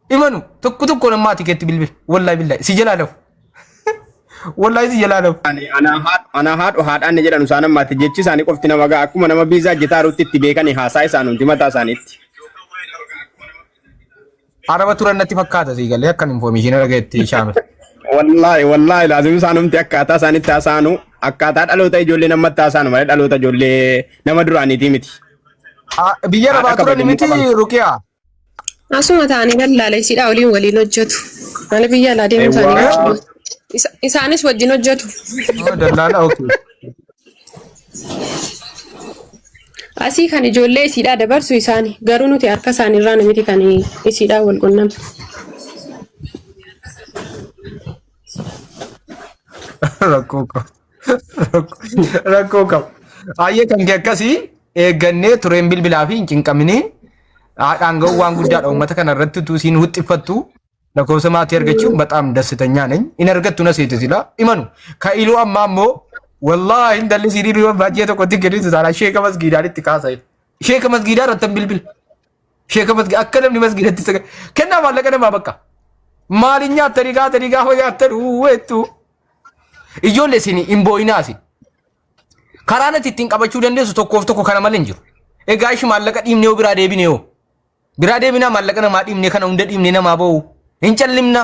B: Imanu tokko tokko nan maatii keetti bilbila. Wallaahi billaahi si jalaa lafu. Wallaahi si jalaa lafu.
J: Ani ana haadhu haadhaan ni jedhan isaan ammaatti jechi isaanii qofti nama ga'a akkuma nama biizaa hojjetaa itti beekani haasaa isaan hundi mataa isaaniitti.
B: Araba turan natti fakkaata sii galee akkan information argatetti shaamil.
J: Wallaahi wallaahi laazim isaan hundi akkaataa isaanitti haasaanu akkaataa dhaloota ijoollee namatti haasaanu malee dhaloota ijoollee nama duraaniitii miti.
B: Biyya
J: Haadha
B: arabaa turan
J: kabajamuu
B: miti
J: qaban.
B: Ruqiyaa.
H: Asuma ta'anii lallaala isiidhaa waliin waliin hojjetu. Mana biyya alaa deemuu isaanii
J: Eewwaa.
H: wajjin. Isaanis wajjin hojjetu.
B: Dallaala okay.
H: Asii kan ijoollee isiidhaa dabarsu isaani. Garuu nuti harka isaaniirraa miti kan isiidhaa wal qunnamnu.
B: Rakkoo qabu. Rakkoo qabu. Ayyee kan kee akkasii eeggannee tureen bilbilaa fi hin cinqaminii haadhaan ga'uu waan guddaadha uummata kana irratti utuu isiin huxxiffattu lakkoofsa maatii argachuun በጣም ደስተኛ ነኝ። In argattu na seete sila imanu ka iluu ammaa immoo wallaahi intalli siinii dhiyoo baay'ee tokkotti kennitu taana sheeka masgiidaan itti kaasa. Sheeka masgiidaa irratti hin bilbil. Sheeka masgiidaa akka namni masgiidatti saga kennaa maallaqa namaa bakka. Maaliin nyaattanii kaatanii gaafa nyaattan uwweettu. Ijoollee isin hin boo'inaasi. Karaa ati ittiin qabachuu dandeessu tokkoof tokko kana malee hin jiru. Egaa ishi maallaqa dhiibnee yoo biraa deebine yoo. Biraa deebinaa maallaqa namaa dhiibnee kana hunda dhiibnee namaa ba'u. Hin callimna.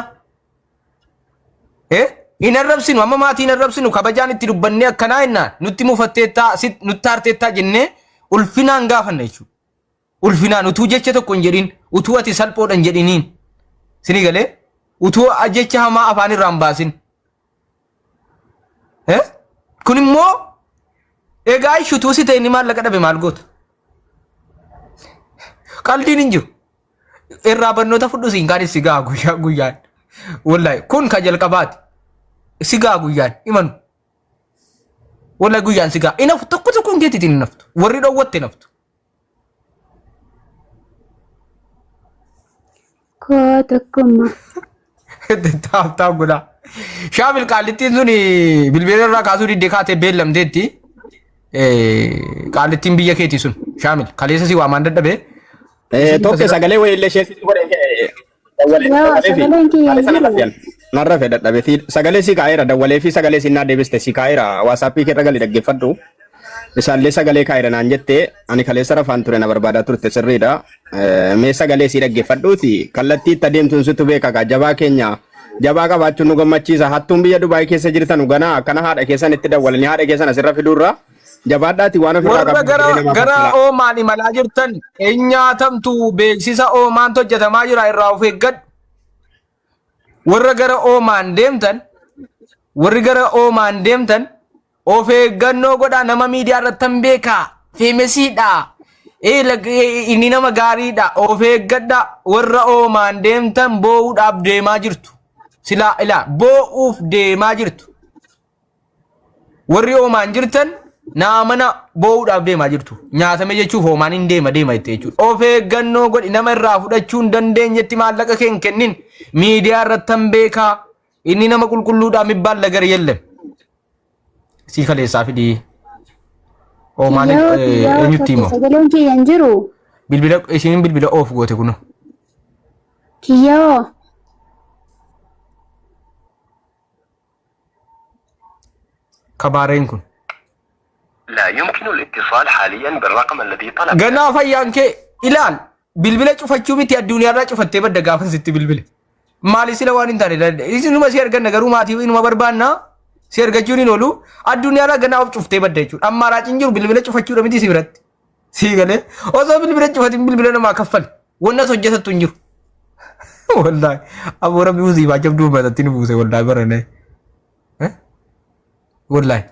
B: Hin arrabsinu amma maatii hin arrabsinu kabajaan itti dubbannee akkanaa jennaan nutti mufatteettaa nutti aarteettaa jennee ulfinaan gaafanna jechuudha. Ulfinaan utuu jecha tokko hin jedhin utuu ati salphoodha hin jedhiniin. Sini galee utuu jecha hamaa afaan irraa hin baasin. Kun immoo egaa ishi utuu si ta'e inni maallaqa dhabe maal goota? Qaldiin hin jiru. Irraa barnoota fudhu siin kaanis si ga'a guyyaa guyyaan. Wallahi kun ka jalqabaati. Si ga'a guyyaan imanu. Wallahi guyyaan si ga'a. Inafu tokko tokkoon keetiitiin hin naftu. Warri dhoowwatte hin naftu.
D: Koo tokkummaa.
B: Taaf taaf godhaa. Shaamil qaallittiin sun bilbila irraa kaasuu diddee kaatee beellamteetti. Qaallittiin biyya keetii sun Shaamil kaleessa si waamaan dadhabee.
J: Tokko sagalee wayii illee ishee sitti godhe dawwalee
D: Yaa
J: sagalee fi
D: sagaleen kiyya hin
J: kaleessa nan
D: jiru.
J: rafeen nan rafe dadhabe sagalee si kaa'eera dawwalee fi sagalee si naa deebiste si kaa'eera WhatsAppii kee irra gali dhaggeeffadhu. Isaallee sagalee kaa'eera naan jette ani kaleessa rafaan ture na barbaadaa turte sirriidha. Mee sagalee si dhaggeeffadhuuti kallattii itti adeemtuun situ beeka kaa jabaa keenya jabaa qabaachuun nu gammachiisa hattuun biyya Dubaay keessa jirtan ganaa akkana haadha keessan itti dawwalanii haadha keessan asirra fiduurra jabaadhaati waan ofirraa
B: Warra
J: qabdu
B: gara
J: jireenya namaaf
B: gara
J: fakkila.
B: oomaan imalaa jirtan hin nyaatamtu beeksisa oomaantu hojjetamaa jira irraa of eeggadhu. Warra gara oomaan deemtan warri gara oomaan deemtan of eeggannoo godhaa nama miidiyaa irratti hin beekaa famousiidha. Inni nama gaariidha of eeggadha warra oomaan deemtan boo'uudhaaf deemaa jirtu. Silaa ilaa boo'uuf deemaa jirtu. Warri oomaan jirtan naa mana boo'uudhaaf deemaa jirtu. Nyaatame jechuuf oomaan hin deema deema jettee jechuudha. Of eeggannoo godhi nama irraa fudhachuu hin dandeenyetti maallaqa kee hin kennin. Miidiyaa irratti hin beekaa. Inni nama qulqulluudhaa mibbaan lagar yellem. Sii kaleessaa fidii. Oomaan
D: Kiyyoo kiyyoo
B: eenyutti
D: tokko
B: himoo?
D: sagaleen kiyya hin jiru.
B: Bilbila isheen bilbila oof goote kuno.
D: Kiyyoo.
B: Kabaareen kun.
K: لا يمكن الاتصال حاليا بالرقم الذي طلبته.
B: Ganaa fayyaan kee ilaal bilbila cufachuu miti addunyaarraa cufattee badda gaafa sitti bilbile. Maali sila waan hin taane isinuma si arganna garuu maatii inuma barbaanna si argachuun hin oolu addunyaarraa ganaa of cuftee badda jechuudha. Amma raaciin jiru bilbila cufachuudha miti si biratti. Sii galee osoo bilbila cufatin bilbila namaa kaffali. Wanni as hojjetattu hin jiru. Wallaahi aboo rabbi musiibaa jabduu uummatatti nu buuse wallaahi baranee. Wallaahi.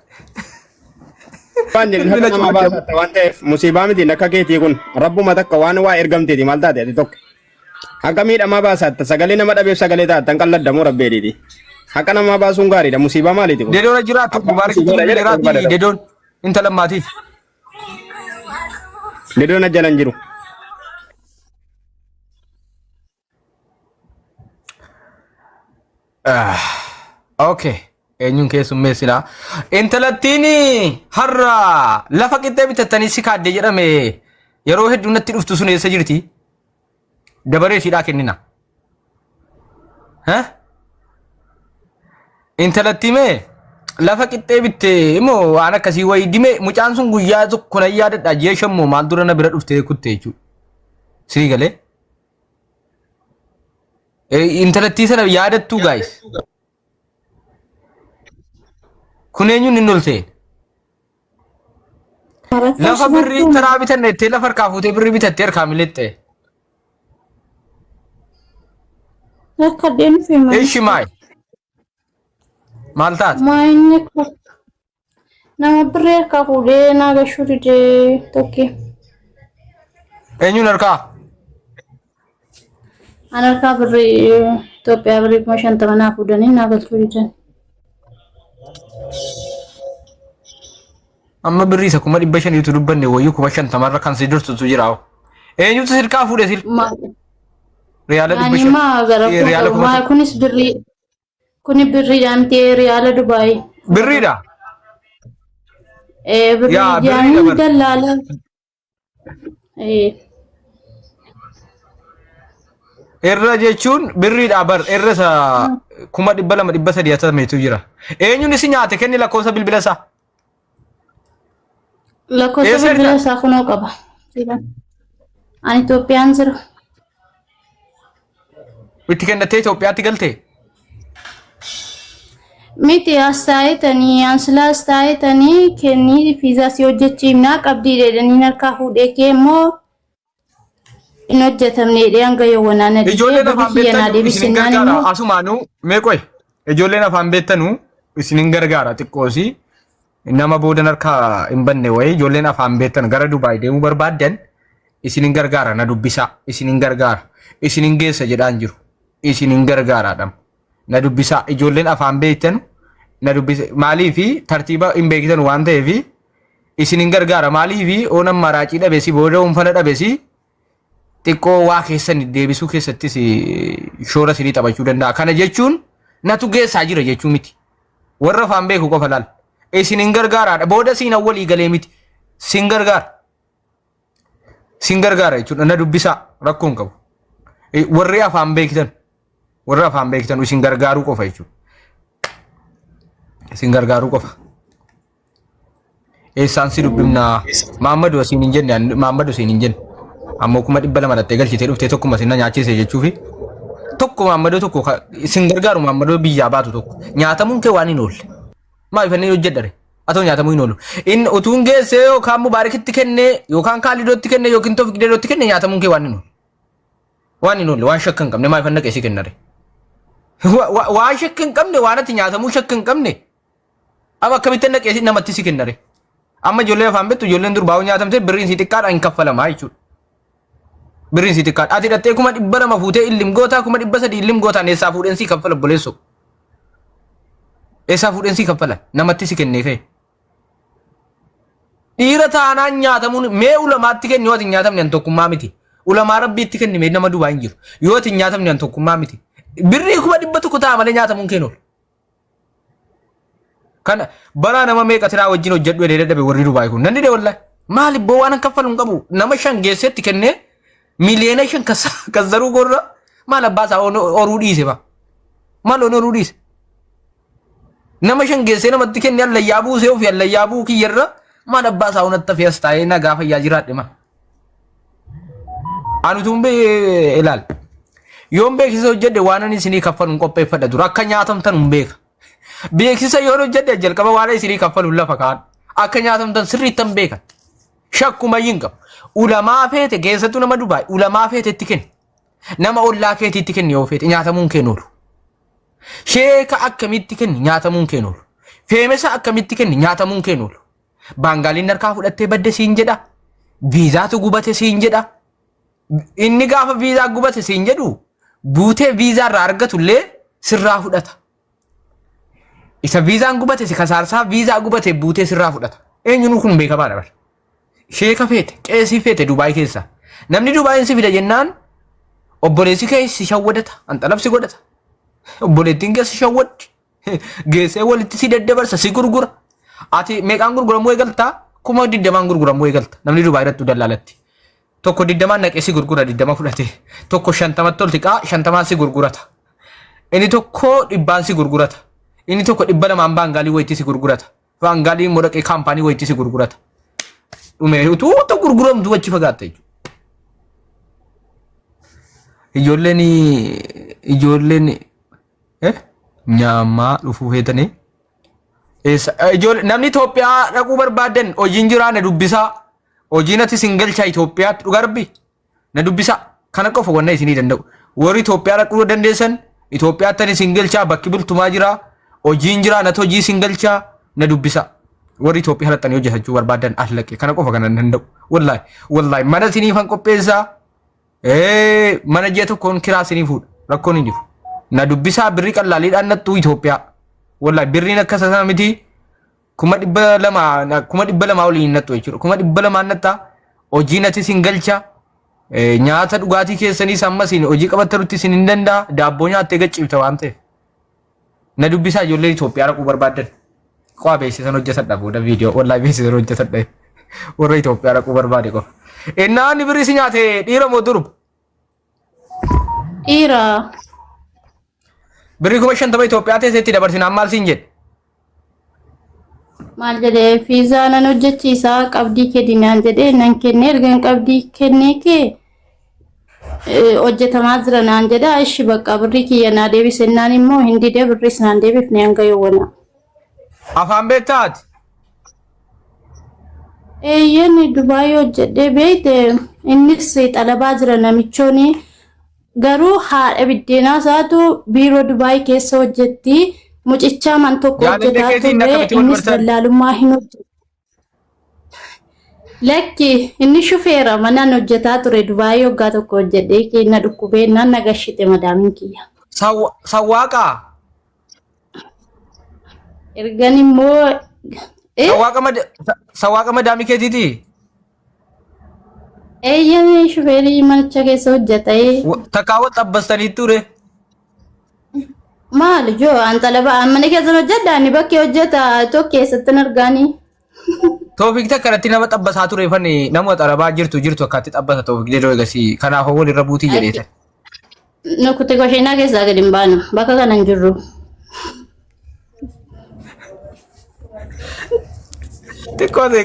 J: Waan jedhin haqa namaa baasatta waan ta'eef musiibaa miti akka keetii kun rabbuma takka waan waa ergamteeti maal taate ati tokko. Haqa miidhamaa baasatta sagalee nama dhabeef sagalee taata hin qalladdamoo rabbeedhiiti. Haqa namaa baasuun gaariidha musiibaa maaliiti kun?
B: Dedoon jiraatu mubaarikitti
J: Musiibaadha jedhe
B: jiraatti
J: barbaada.
B: dedoon intala maatiif.
J: Dedoon ajjalan jiru.
B: Okay. Eenyuun keessummeessinaa? Intalattiin har'a lafa qixxee bitattanii si kaadde jedhame yeroo hedduu natti dhuftu sun eessa jirti? Dabaree ishiidhaa kennina. Heh? Intalattii mee lafa qixxee bitte immoo waan akkasii wayii dime mucaan sun guyyaa tokko nan yaadadha ji'a shan moo maal dura na bira dhuftee kutte jechuudha. Sii galee? Intalattii sana yaadattuu guys. Kun eenyuun inni ol ta'e? Lafa birrii taraa bitanne jettee lafa harkaa fuutee birrii bitattee harkaa miliqxe.
D: Rakkadheen dhufe maal?
B: Ishi maay? Maal taate?
D: Maa inni nama birrii harkaa fuudhee naa gashuu didee tokki.
B: Eenyuun harkaa?
D: An harkaa birrii Itoophiyaa birrii 50,000 naa fuudhanii naa galchuu didan.
B: Amma birrii isa 500,000tu dubbanne wayyuu 50,000rra kan si dursutu jira. Eenyutu sirkaa fuudhe sil? Riyaala
D: Ani
B: 500.
D: maa gara
B: Riyaala kuma
D: maa kunis birrii kuni birriidhaan miti riyaala Dubaay.
B: Birriidha.
D: Ee birrii
B: Yaa, birriidha
D: jaanii
B: bar.
D: dallaala. Ee
B: Irra jechuun birriidha bar irra isa 200,000 300 hatameetu jira. Eenyuun isi nyaate kenni lakkoofsa bilbila isaa.
D: Lakkoofsa
B: Eessa
D: bilbila
B: jirta?
D: isaa kunoo qaba. Ani Itoophiyaan jira.
B: Itti kennattee Itoophiyaatti galtee?
D: Miti as taa'etanii ansilaa as taa'etanii kennii fiizaa si hojjechiifnaa qabdii jedhanii harkaa fuudhee kee immoo hin hojjetamne jedhee hanga yoowwanaa na didee
B: Ijoolleen
D: birri
B: afaan
D: kiyya naa
B: beektanu isin hin
D: deebisinnaan
B: gargaara.
D: immoo
B: Asumaanuu mee qoy. Ijoolleen afaan beektanu isin hin gargaara xiqqoosi. Nama boodan harkaa hin banne wayii ijoolleen afaan beektan gara Dubaay deemuu barbaaddan isin hin gargaara na dubbisaa isin hin gargaara isin hin geessa jedhaan jiru isin hin gargaaraadha na dubbisaa ijoolleen afaan beektan na dubbisa maaliifi tartiiba hin beektan waan ta'eef isin hin gargaara maaliifi oon amma raacii dhabesi booda oonfana dhabesi xiqqoo waa keessan deebisuu keessattis shoora isinii taphachuu danda'a. Kana jechuun natu geessaa jira jechuu miti. Warra afaan beeku qofa laal. Isin hin gargaaraadha. Booda siin walii galee miti. Sin gargaara. Sin gargaara jechuudha. Na dubbisaa rakkoo hin qabu. Warri afaan beektan warri afaan beektan isin gargaaruu qofa jechuudha. Isin gargaaruu qofa. Eessaan si dubbifnaa? Maammadu asiin hin jenne Maammadu asiin hin jenne. Ammoo 200,000 dhattee galchitee dhuftee tokkuma sin na nyaachise jechuufi tokko Maammadoo tokko sin gargaaru Maammadoo biyyaa baatu tokko nyaatamuun kee waan hin oolle. Maaliif inni hojjedhare? Atoo nyaatamuu hin oolu. Inni utuun geessee yookaan Mubaarakitti kennee yookaan Kaalidootti kennee yookiin Toofiq Deedootti kennee nyaatamuun kee waan hin oolle. Waan hin oolle waan shakka hin qabne maaliif naqee si kennare? Waan shakka hin qabne waan ati nyaatamuu shakka hin qabne Amma akkamittan dhaqee si namatti si kennare? Amma ijoolleen afaan beektu ijoolleen durbaa yoo nyaatamte birriin si xiqqaadha hin kaffalamaa jechuudha. Birriin si xiqqaadha. Ati dhattee 200,000 fuutee illim gootaa 300,000 illim gootaan eessaa fuudheen si kaffala obboleessoo? Eessaa fuudheen si kaffala? Namatti si kennee ka'e. Dhiira taanaan nyaatamuun mee ulamaatti kenni yoo ati hin nyaatamne an tokkummaa miti. Ulamaa rabbiitti kenni mee nama dubaa hin jiru. Yoo ati hin nyaatamne an tokkummaa miti. Birrii 100,000 ta'a malee nyaatamuun kee hin oolu. Kana baraa nama meeqa tiraa wajjin hojjedhu jedhee dadhabe warri Dubaay kun. Nan dide wallahi. Maali boo waan kaffalu hin qabu. Nama shan geessetti kennee 5 miliyoona kassaruu gorra maal abbaa isaa horuu dhiise ba. Maal horuu dhiise. Nama shan geessee namatti kennee allayyaa buusee ofii allayyaa bu'uu kiyyarra maal abbaa isaa onatti hafee as taa'ee nagaa fayyaa jiraadhe ma. Ani utuun bee ilaal. Yoon beeksisa hojjedhe waan ani isinii kaffalu hin qopheeffadha dura akka nyaatamtan hin beeka. Beeksisa yoon hojjedhe jalqaba waan isinii kaffalu lafa kaa'an. Akka nyaatamtan sirriittan beekan. Shakkumayyuu hin qabu. Ulamaa feete keessattuu nama Dubaay ulamaa feetetti kenni. Nama ollaa keetiitti kenni yoo feete nyaatamuun kee hin oolu. Sheeka akkamitti kenni nyaatamuun kee hin oolu. Feemesa akkamitti kenni nyaatamuun kee hin oolu. Baangaaliin harkaa fudhattee badde siin jedha. Viizaatu gubate siin jedha. Inni gaafa viizaa gubate siin jedhu buutee viizaa irraa argatu illee sirraa fudhata. Isa viizaan gubate si kasaarsaa viizaa gubate buutee sirraa fudhata. Eenyuun kun beekamaadha bara. Sheeka feete, qeesii feete Dubaay keessa. Namni Dubaayin si fida jennaan obboleessi kee si shawwadata, anxalab si godhata. Obboleettiin kee si shawwaddi. Geessee walitti si daddabarsa, si gurgura. Ati meeqaan gurguramuu eegaltaa? 20,000 gurguramuu eegalta. Namni Dubaay irratti dallaalatti. Tokko 20n naqee si gurgura 20 fudhate. Tokko 50tti ol xiqaa 50n si gurgurata. Inni tokko 100n si gurgurata. Inni tokko 200n baangaalii wayitti si gurgurata. Baangaalii immoo dhaqee kaampaanii wayitti si gurgurata. Dhume utuu utuu gurguramtu achi fagaatta jechuudha. Ijoolleen ijoolleen eh, nyaamaa dhufuu feetanii. Eessa ijoollee namni Itoophiyaa dhaquu barbaadan hojiin jiraa na dubbisaa. Hojiin ati sin galchaa Itoophiyaatti dhugaa rabbi na dubbisaa. Kana qofa wanna isinii danda'u. Warri Itoophiyaa dhaquu dandeessan Itoophiyaatti ani sin galchaa bakki bultumaa jiraa. Hojiin jiraa natti hojii sin galchaa na dubbisaa. Warri Itoophiyaa dhaqxanii hojjetachuu barbaadan allaqe kana qofa kana danda'u. Wallaahi wallaahi mana isiniifan qopheessaa. Mana ji'a tokkoon kiraa isinii fuudha. Rakkoon hin jiru. Na dubbisaa birrii qallaaliidhaan nattuu Itoophiyaa. Wallaahi birriin akka sana miti 200,000 200,000 oliin hin nattu jechuudha. 200,000 nattaa hojii natti isin galcha. Nyaata dhugaatii keessaniis amma isin hojii qabattanutti isin hin danda'a. Daabboo nyaattee gaccifta waan ta'eef. Na dubbisaa ijoolleen Itoophiyaa dhaquu barbaaddan. Qo'a beeksisan hojjetadha booda viidiyoo. Wallaahi beeksisan hojjetadha. Warra Itoophiyaa dhaquu barbaade qofa. Innaa inni birrii si nyaate dhiira moo durba?
D: Dhiira.
B: Birrii 50,000 Itoophiyaa teesseetti dabarsinaan maal siin jedhe?
D: Maal jedhee fiizaa nan hojjechiisaa qabdii kenni naan jedhee nan kennee ergan qabdii kennee kee hojjetamaa jira naan jedha ishi bakka birrii kiyya naa deebise naan immoo hin didee birriis naan deebifne hanga yoowwana.
B: Afaan beektaa ati?
D: Eeyyeen Dubaayii hojjedhee beekte innis xalabaa jira namichooni Garuu haadha biddeenaa isaatu biiroo Dubaay keessa hojjetti. Mucichaa man tokko
B: Jaalallee
D: hojjetaa
B: keetiin
D: turre
B: akkamitti wal
D: innis
B: bartan?
D: dallaalummaa hin hojjetu. Lakki inni shufeera manaan hojjetaa ture Dubaay waggaa tokko hojjedhee keenna dhukkubee naan na gashite madaamiin kiyya.
B: Sawwaaqaa?
D: Ergan immoo eh
B: Sawwaaqa mada- sawwaaqa madaamii keetiitii?
D: Eeyyamee shufeerii manicha keessa hojjeta.
B: Takkaa wal xabbastanii ture.
D: Maal ijoo an xalaba an mana keessa hojjedha ani bakkee hojjeta tokko keessatti hin argaanii.
B: Toofiq takka irratti nama xabbasaa ture fani nama xarabaa jirtu jirtu akkaatti xabbasa Toofiq jedhoo egasii kanaaf wal irra buutii jedhee.
D: Nu kutte koshiinaa keessaa gadi hin baanu bakka kana hin jirru.
B: Xiqqoo ta'e.